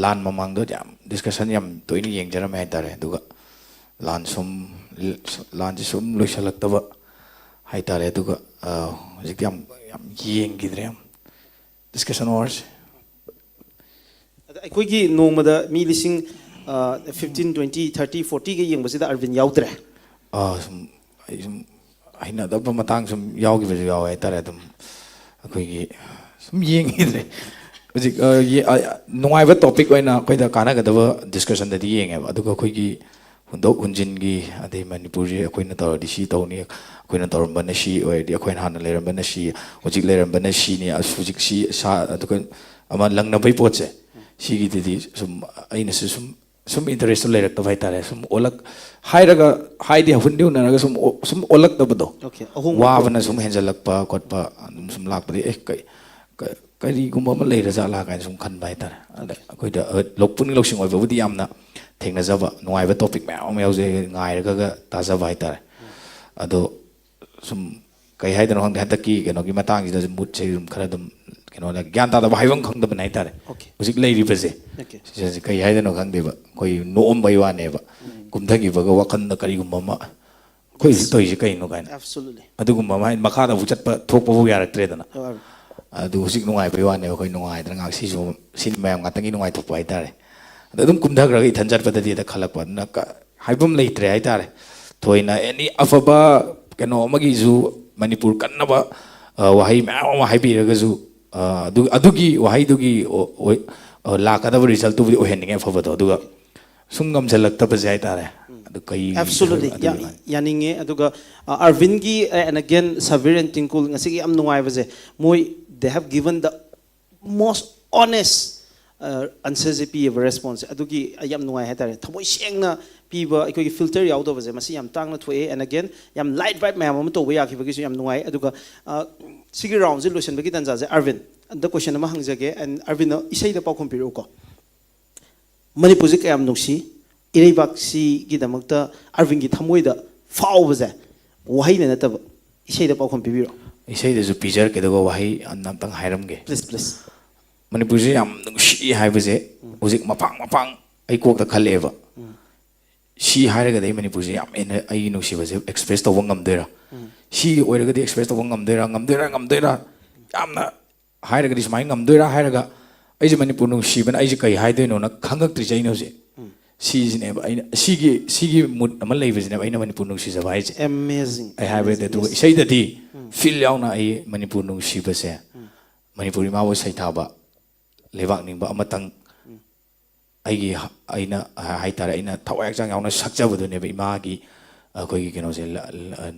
ꯂꯥꯟ ꯃꯃꯥꯡꯗ ꯌꯥꯝ discussion ꯌꯥꯝ ꯇꯣꯏꯅ ꯌꯦꯡꯖꯔꯝꯃꯦ ꯍꯥꯏꯇꯥꯔꯦ꯫ ꯑꯗꯨꯒ ꯂꯥꯟ ꯁꯨꯝ, ꯂꯥꯟꯁꯤ ꯁꯨꯝ ꯂꯣꯏꯁꯤꯜꯂꯛꯇꯕ ꯍꯥꯏꯇꯥꯔꯦ꯫ ꯑꯗꯨꯒ, ꯑ, ꯍꯧꯖꯤꯛꯇꯤ ꯌꯥꯝ, ꯌꯥꯝ ꯌꯦꯡꯈꯤꯗ꯭ꯔꯦ ꯌꯥꯝ discussion hourꯁꯦ꯫ ꯑꯗ ꯑꯩꯈꯣꯏꯒꯤ ꯅꯣꯡꯃꯗ ꯃꯤ ꯂꯤꯁꯤꯡ, ꯑ, fifteen, twenty, thirty, fortyꯒ ꯌꯦꯡꯕꯁꯤꯗ ꯑꯔꯕꯤꯟ ꯌꯥꯎꯗ꯭ꯔꯦ꯫ ꯑ, ꯁꯨꯝ, ꯑꯩ ꯁꯨꯝ ꯍꯩꯅꯗꯕ ꯃꯇꯥꯡ ꯁꯨꯝ ꯌꯥꯎꯈꯤꯕꯁꯨ ꯌꯥꯎꯋꯦ ꯍꯥꯏꯇꯥꯔꯦ꯫ ꯑꯗꯨꯝ ꯑꯩꯈꯣꯏꯒꯤ ꯁꯨꯝ ꯌꯦꯡꯈꯤꯗ꯭ꯔꯦ꯫ ꯍꯧꯖꯤꯛ, ꯑ, ꯌꯦ-, ꯑ, ꯅꯨꯡꯉꯥꯏꯕ topic ꯑꯣꯏꯅ ꯑꯩꯈꯣꯏꯗ ꯀꯥꯟꯅꯒꯗꯕ discussionꯗꯗꯤ ꯌꯦꯡꯉꯦꯕ꯫ ꯑꯗꯨꯒ ꯑꯩꯈꯣꯏꯒꯤ ꯍꯨꯟꯗꯣꯛ ꯍꯨꯟꯖꯤꯟꯒꯤ, ꯑꯗꯩ ꯃꯅꯤꯄꯨꯔꯁꯦ ꯑꯩꯈꯣꯏꯅ ꯇꯧꯔꯗꯤ ꯁꯤ ꯇꯧꯅꯤ, ꯑꯩꯈꯣꯏꯅ ꯇꯧꯔꯝꯕꯅ ꯁꯤ ꯑꯣꯏꯔꯗꯤ, ꯑꯩꯈꯣꯏꯅ ꯍꯥꯟꯅ ꯂꯩꯔꯝꯕꯅ ꯁꯤ, ꯍꯧꯖꯤꯛ ꯂꯩꯔꯝꯕꯅ ꯁꯤꯅꯤ, ꯑꯁ, ꯍꯧꯖꯤꯛ ꯁꯤ ꯁꯥ-, ꯑꯗꯨꯒ ꯑꯃ ꯂꯪꯅꯕꯩ ꯄꯣꯠꯁꯦ, ꯁꯤꯒꯤꯗꯨꯗꯤ ꯁꯨꯝ ꯑꯩꯅꯁꯨ ꯁꯨꯝ, ꯁꯨꯝ ꯏꯟꯇꯔꯦꯁꯇꯨ ꯂꯩꯔꯛꯇꯕ ꯍꯥꯏꯇꯥꯔꯦ꯫ ꯁꯨꯝ ꯑꯣꯜꯂꯛ-, ꯍꯥꯏꯔꯒ, ꯍꯥꯏꯗꯤ ꯍꯨꯟꯗꯤ ꯍꯨꯟꯅꯔꯒ ꯁꯨꯝ ꯑꯣ-, ꯁꯨꯝ ꯑꯣꯜꯂꯛꯇꯕꯗꯣ, Okay, ꯑꯍꯣꯡꯕ ꯋꯥꯕꯅ ꯁꯨꯝ ꯍꯦꯟꯖꯜꯂꯛꯄ ꯈꯣꯠꯄ ꯑꯗꯨꯝ ꯁꯨꯝ ꯂꯥꯛꯄꯗꯒꯤ, ꯑꯦ, ꯀꯩ, ꯀ-, ꯀꯔꯤꯒꯨꯝꯕ ꯑꯃ ꯂꯩꯔ ꯖꯥꯠꯂꯥ ꯀꯥꯏꯅ ꯁꯨꯝ ꯈꯟꯕ ꯍꯥꯏꯇꯥꯔꯦ꯫ ꯑꯗ ꯑꯩꯈꯣꯏꯗ, ꯑ, ꯂꯧ-, ꯄꯨꯛꯅꯤꯡ ꯂꯧꯁꯤꯡ ꯑꯣꯏꯕꯕꯨꯗꯤ ꯌꯥꯝꯅ ꯊꯦꯡꯅꯖꯕ, ꯅꯨꯡꯉꯥꯏꯕ ꯇꯣꯄꯤꯛ ꯃꯌꯥꯝ ꯑꯃ ꯌꯥꯎꯖꯩ, ꯉꯥꯏꯔꯒꯒ ꯇꯥꯖꯕ ꯍꯥꯏꯇꯥꯔꯦ꯫ ꯑꯗꯣ ꯁꯨꯝ ꯀꯩ ꯍꯥꯏꯗꯣꯏꯅꯣ ꯈꯪꯗꯦ, ꯍꯟꯗꯛꯀꯤ ꯀꯩꯅꯣꯒꯤ ꯃꯇꯥꯡꯁꯤꯗ ꯃꯨꯠꯁꯦ ꯑꯗꯨꯝ ꯈꯔ ꯑꯗꯨꯝ ꯀꯩꯅꯣ ꯂꯩ, ꯒ꯭ꯌꯥꯟ ꯇꯥꯗꯕ, ꯍꯥꯏꯐꯝ ꯈꯪꯗꯕꯅꯦ ꯍꯥꯏꯇꯥꯔꯦ꯫ Okay. ꯍꯧꯖꯤꯛ ꯂꯩꯔꯤꯕꯁꯦ, Okay. ꯁꯤꯁꯦ ꯀꯩ ꯍꯥꯏꯗꯣꯏꯅꯣ ꯈꯪꯗꯦꯕ, ꯑꯩꯈꯣꯏ ꯅꯣꯛꯑꯝꯕꯩ ꯋꯥꯅꯦꯕ, ꯀꯨꯝꯊꯈꯤꯕꯒ ꯋꯥꯈꯜꯗ ꯀꯔꯤꯒꯨꯝꯕ ꯑꯃ, ꯑꯩꯈꯣꯏ ꯍꯧꯖꯤꯛ ꯇꯧꯔꯤꯁꯦ ꯀꯩꯅꯣ ꯀꯥꯏꯅ꯫ Absolutely. ꯑꯗꯨꯒꯨꯝꯕ ꯑꯃ ꯍꯥꯏꯗꯤ ꯃꯈꯥꯗ ꯑꯃꯨꯛ ꯆꯠꯄ ꯊꯣꯛꯄꯕꯨ ꯌꯥꯔꯛꯇ꯭ꯔꯦꯗꯅ꯫ ꯍꯣꯏ꯫ ꯑꯗꯨ ꯍꯧꯖꯤꯛ ꯅꯨꯡꯉꯥꯏꯕꯩ ꯋꯥꯅꯦꯕ, ꯑꯩꯈꯣꯏ ꯅꯨꯡꯉꯥꯏꯗꯅ ꯉꯥꯏꯍꯥꯛ ꯁꯤꯁꯨ, ꯁꯤꯅꯤ ꯃꯌꯥꯝ ꯉꯥꯛꯇꯪꯒꯤ ꯅꯨꯡꯉꯥꯏꯊꯣꯛꯄ ꯍꯥꯏꯇꯥꯔꯦ꯫ ꯑꯗ ꯑꯗꯨꯝ ꯀꯨꯝꯊꯈ꯭ꯔꯒ ꯏꯊꯟ ꯆꯠꯄꯗꯗꯤ ꯍꯦꯛꯇ ꯈꯜꯂꯛꯄ, ꯑꯗꯨꯅ ꯀ-, ꯍꯥꯏꯐꯝ ꯂꯩꯇ꯭ꯔꯦ ꯍꯥꯏꯇꯥꯔꯦ꯫ ꯊꯣꯏꯅ ꯑꯦꯅꯤ ꯑꯐꯕ ꯀꯩꯅꯣ ꯑꯃꯒꯤꯁꯨ ꯃꯅꯤꯄꯨꯔ ꯀꯟꯅꯕ, ꯑ, ꯋꯥꯍꯩ ꯃꯌꯥꯝ ꯑꯃ ꯍꯥꯏꯕꯤꯔꯒꯁꯨ, ꯑ, ꯑꯗꯨ, ꯑꯗꯨꯒꯤ ꯋꯥꯍꯩꯗꯨꯒꯤ ꯑꯣ-, ꯑꯣꯏ-, ꯑ, ꯂꯥꯛꯀꯗꯕ ꯔꯤꯖꯜꯇꯨꯕꯨꯗꯤ ꯑꯣꯏꯍꯟꯅꯤꯡꯉꯦ ꯑꯐꯕꯗꯣ, ꯑꯗꯨꯒ ꯁꯨꯝ ꯉꯝꯁꯤꯜꯂꯛꯇꯕꯁꯦ ꯍꯥꯏꯇꯥꯔꯦ꯫ ꯑꯗꯨ ꯀꯩ Absolutely. ꯑꯗꯨꯒꯤ ꯌꯥ-, ꯌꯥꯅꯤꯡꯉꯦ꯫ ꯑꯗꯨꯒ, ꯑ, ꯑꯔꯕꯤꯟꯒꯤ, ꯑ, and again, Sabir and Tingkul, ꯉꯁꯤꯒꯤ ꯌꯥꯝ ꯅꯨꯡꯉꯥꯏꯕꯁꯦ, ꯃꯣꯏ, they have given the most honest, ꯑ, answerꯁꯦ ꯄꯤꯌꯦꯕ, responseꯁꯦ꯫ ꯑꯗꯨꯒꯤ ꯑꯩ ꯌꯥꯝ ꯅꯨꯡꯉꯥꯏ ꯍꯥꯏꯇꯥꯔꯦ꯫ ꯊꯃꯣꯏ ꯁꯦꯡꯅ ꯄꯤꯕ, ꯑꯩꯈꯣꯏꯒꯤ filter ꯌꯥꯎꯗꯕꯁꯦ, ꯃꯁꯤ ꯌꯥꯝ ꯇꯥꯡꯅ ꯊꯣꯛꯑꯦ꯫ And again, ꯌꯥꯝ light vibe ꯃꯌꯥꯝ ꯑꯃ ꯇꯧꯕ ꯌꯥꯈꯤꯕꯒꯤꯁꯨ ꯌꯥꯝ ꯅꯨꯡꯉꯥꯏ꯫ ꯑꯗꯨꯒ, ꯑ, ꯁꯤꯒꯤ roundꯁꯦ ꯂꯣꯏꯁꯤꯟꯕꯒꯤ ꯇꯥꯟꯖꯥꯁꯦ, ꯑꯔꯕꯤꯟ, ꯑꯗ question ꯑꯃ ꯍꯪꯖꯒꯦ꯫ And ꯑꯔꯕꯤꯟꯅ ꯏꯁꯩꯗ ꯄꯥꯎꯈꯨꯝ ꯄꯤꯔꯛꯎꯀꯣ꯫ ꯃꯅꯤꯄꯨꯔꯁꯦ ꯀꯌꯥꯝ ꯅꯨꯡꯁꯤ, ꯏꯔꯩꯕꯥꯛꯁꯤꯒꯤꯗꯃꯛꯇ ꯑꯔꯕꯤꯟꯒꯤ ꯊꯃꯣꯏꯗ ꯐꯥꯎꯕꯁꯦ, ꯋꯥꯍꯩꯅ ꯅꯠꯇꯕ, ꯏꯁꯩꯗ ꯄꯥꯎꯈꯨꯝ ꯄꯤꯕꯤꯔꯣ꯫ ꯏꯁꯩꯗꯁꯨ ꯄꯤꯖꯔꯛꯀꯦ, ꯑꯗꯨꯒ ꯋꯥꯍꯩ ꯑꯝꯇꯪ ꯍꯥꯏꯔꯝꯒꯦ꯫ Please, please. ꯃꯅꯤꯄꯨꯔꯁꯦ ꯌꯥꯝ ꯅꯨꯡꯁꯤ ꯍꯥꯏꯕꯁꯦ ꯍꯧꯖꯤꯛ ꯃꯄꯥꯡ ꯃꯄꯥꯡ ꯑꯩ ꯀꯣꯛꯇ ꯈꯜꯂꯛꯑꯦꯕ꯫ ꯁꯤ ꯍꯥꯏꯔꯒꯗꯤ ꯑꯩ ꯃꯅꯤꯄꯨꯔꯁꯦ ꯌꯥꯝ ꯍꯦꯟꯅ ꯑꯩꯒꯤ ꯅꯨꯡꯁꯤꯕꯁꯦ express ꯇꯧꯕ ꯉꯝꯗꯣꯏꯔꯥ? ꯁꯤ ꯑꯣꯏꯔꯒꯗꯤ express ꯇꯧꯕ ꯉꯝꯗꯣꯏꯔꯥ, ꯉꯝꯗꯣꯏꯔꯥ, ꯉꯝꯗꯣꯏꯔꯥ? ꯌꯥꯝꯅ ꯍꯥꯏꯔꯒꯗꯤ ꯁꯨꯃꯥꯏꯅ ꯉꯝꯗꯣꯏꯔꯥ ꯍꯥꯏꯔꯒ, ꯑꯩꯁꯦ ꯃꯅꯤꯄꯨꯔ ꯅꯨꯡꯁꯤꯕꯅ ꯑꯩꯁꯦ ꯀꯩ ꯍꯥꯏꯗꯣꯏꯅꯣꯅ ꯈꯪꯉꯛꯇ꯭ꯔꯤꯁꯦ ꯑꯩꯅ ꯍꯧꯖꯤꯛ꯫ ꯁꯤꯁꯤꯅꯦꯕ ꯑꯩꯅ, ꯁꯤꯒꯤ, ꯁꯤꯒꯤ mood ꯑꯃ ꯂꯩꯕꯁꯤꯅꯦꯕ ꯑꯩꯅ ꯃꯅꯤꯄꯨꯔ ꯅꯨꯡꯁꯤꯖꯕ ꯍꯥꯏꯁꯦ꯫ Amazing. ꯑꯩ ꯍꯥꯏꯕꯗꯤ, Amazing. ꯑꯗꯨꯒ Yes. ꯏꯁꯩꯗꯗꯤ feel ꯌꯥꯎꯅ ꯑꯩ ꯃꯅꯤꯄꯨꯔ ꯅꯨꯡꯁꯤꯕꯁꯦ, ꯃꯅꯤꯄꯨꯔ ꯏꯃꯥꯕꯨ ꯁꯩꯊꯥꯕ, ꯂꯩꯕꯥꯛ ꯅꯤꯡꯕ ꯑꯃꯇꯪ, ꯑꯩꯒꯤ ꯑꯩꯅ ꯍꯥꯏꯇꯥꯔꯦ, ꯑꯩꯅ ꯊꯋꯥꯏ ꯍꯛꯆꯥꯡ ꯌꯥꯎꯅ ꯁꯛꯆꯕꯗꯨꯅꯦꯕ, ꯏꯃꯥꯒꯤ ꯑꯩꯈꯣꯏꯒꯤ ꯀꯩꯅꯣꯁꯦ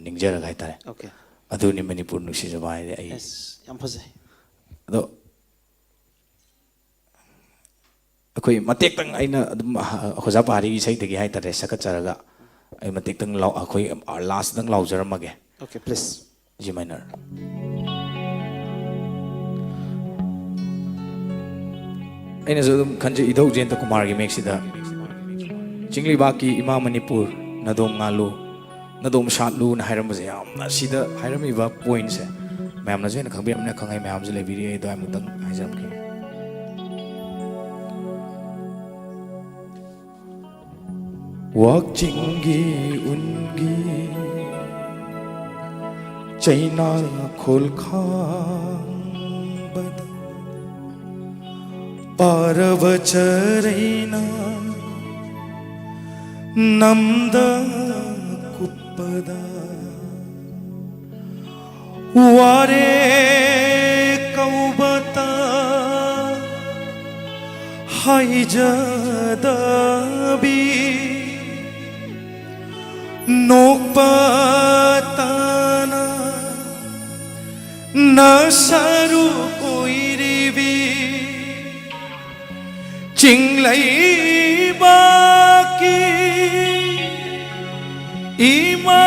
ꯅꯤꯡꯖꯔꯒ ꯍꯥꯏꯇꯥꯔꯦ꯫ Okay. ꯑꯗꯨꯅꯤ ꯃꯅꯤꯄꯨꯔ ꯅꯨꯡꯁꯤꯖꯕ ꯍꯥꯏꯗꯤ ꯑꯩ꯫ Yes, ꯌꯥꯝ ꯐꯖꯩ꯫ ꯑꯗꯣ ꯑꯩꯈꯣꯏ ꯃꯇꯦꯛꯇꯪ ꯑꯩꯅ ꯑꯗꯨꯝ ꯑꯣꯖꯥ ꯄꯍꯥꯔꯤꯒꯤ ꯏꯁꯩꯗꯒꯤ ꯍꯥꯏꯇꯥꯔꯦ, ꯁꯛꯀꯠꯆꯔꯒ ꯑꯩ ꯃꯇꯦꯛꯇꯪ ꯂꯥꯎ ꯑꯩꯈꯣꯏ ꯂꯥꯁꯇꯪ ꯂꯥꯎꯖꯔꯝꯃꯒꯦ꯫ Okay, please. G minor꯫ ꯑꯩꯅꯁꯨ ꯑꯗꯨꯝ ꯈꯟꯖꯩ, ꯏꯙꯧ ꯖꯌꯟꯇ ꯀꯨꯃꯥꯔꯒꯤ ꯃꯌꯦꯛꯁꯤꯗ "ꯆꯤꯡꯂꯩꯕꯥꯛꯀꯤ ꯏꯃꯥ ꯃꯅꯤꯄꯨꯔ, ꯅꯥꯗꯣꯝ ꯉꯥꯜꯂꯨ, ꯅꯥꯗꯣꯝ ꯁꯥꯠꯂꯨꯅ" ꯍꯥꯏꯔꯝꯕꯁꯦ, ꯌꯥꯝꯅ ꯁꯤꯗ ꯍꯥꯏꯔꯝꯃꯤꯕ ꯄꯣꯏꯟꯁꯦ ꯃꯌꯥꯝꯅꯁꯨ ꯍꯦꯟꯅ ꯈꯪꯕꯤꯔꯝꯅꯤꯅ ꯈꯪꯉꯩ ꯃꯌꯥꯝꯁꯨ ꯂꯩꯕꯤꯔꯤ꯫ ꯑꯩ ꯑꯗꯨꯋꯥꯏꯃꯨꯛꯇꯪ ꯍꯥꯏꯖꯔꯝꯒꯦ꯫ ꯋꯥꯛꯆꯤꯡꯒꯤ ꯎꯟꯒꯤ ꯆꯩꯅꯥ ꯈꯣꯜꯈꯥꯡꯕꯗ ꯄꯥꯔꯕ ꯆꯔꯩꯅ ꯅꯝꯗ ꯀꯨꯞꯄꯗ ꯋꯥꯔꯦ ꯀꯧꯕꯇ ꯍꯥꯏꯖꯗꯕꯤ ꯅꯣꯛꯄ ꯇꯥꯅ ꯅꯁꯔꯨꯛ ꯑꯣꯏꯔꯤꯕꯤ ꯆꯤꯡꯂꯩꯕꯥꯛꯀꯤ ꯏꯃꯥ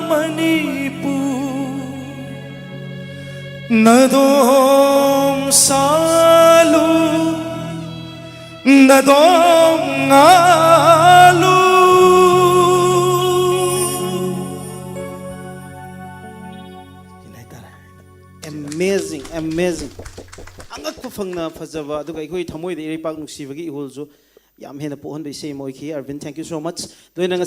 ꯃꯅꯤꯄꯨꯔ ꯅꯥꯗꯣꯝ ꯁꯥꯠꯂꯨ ꯅꯥꯗꯣꯝ ꯉꯥꯜꯂꯨ꯫ Amazing, amazing. ꯑꯉꯛꯄ ꯐꯪꯅ ꯐꯖꯕ, ꯑꯗꯨꯒ ꯑꯩꯈꯣꯏ ꯊꯃꯣꯏꯗ ꯏꯔꯩꯄꯥꯛ ꯅꯨꯡꯁꯤꯕꯒꯤ ꯏꯍꯨꯜꯁꯨ ꯌꯥꯝ ꯍꯦꯟꯅ ꯄꯣꯛꯍꯟꯕ ꯏꯁꯩ ꯑꯃ ꯑꯣꯏꯈꯤ꯫ Arvind, thank you so much. ꯑꯗꯨ ꯑꯣꯏꯅ ꯉꯁꯤ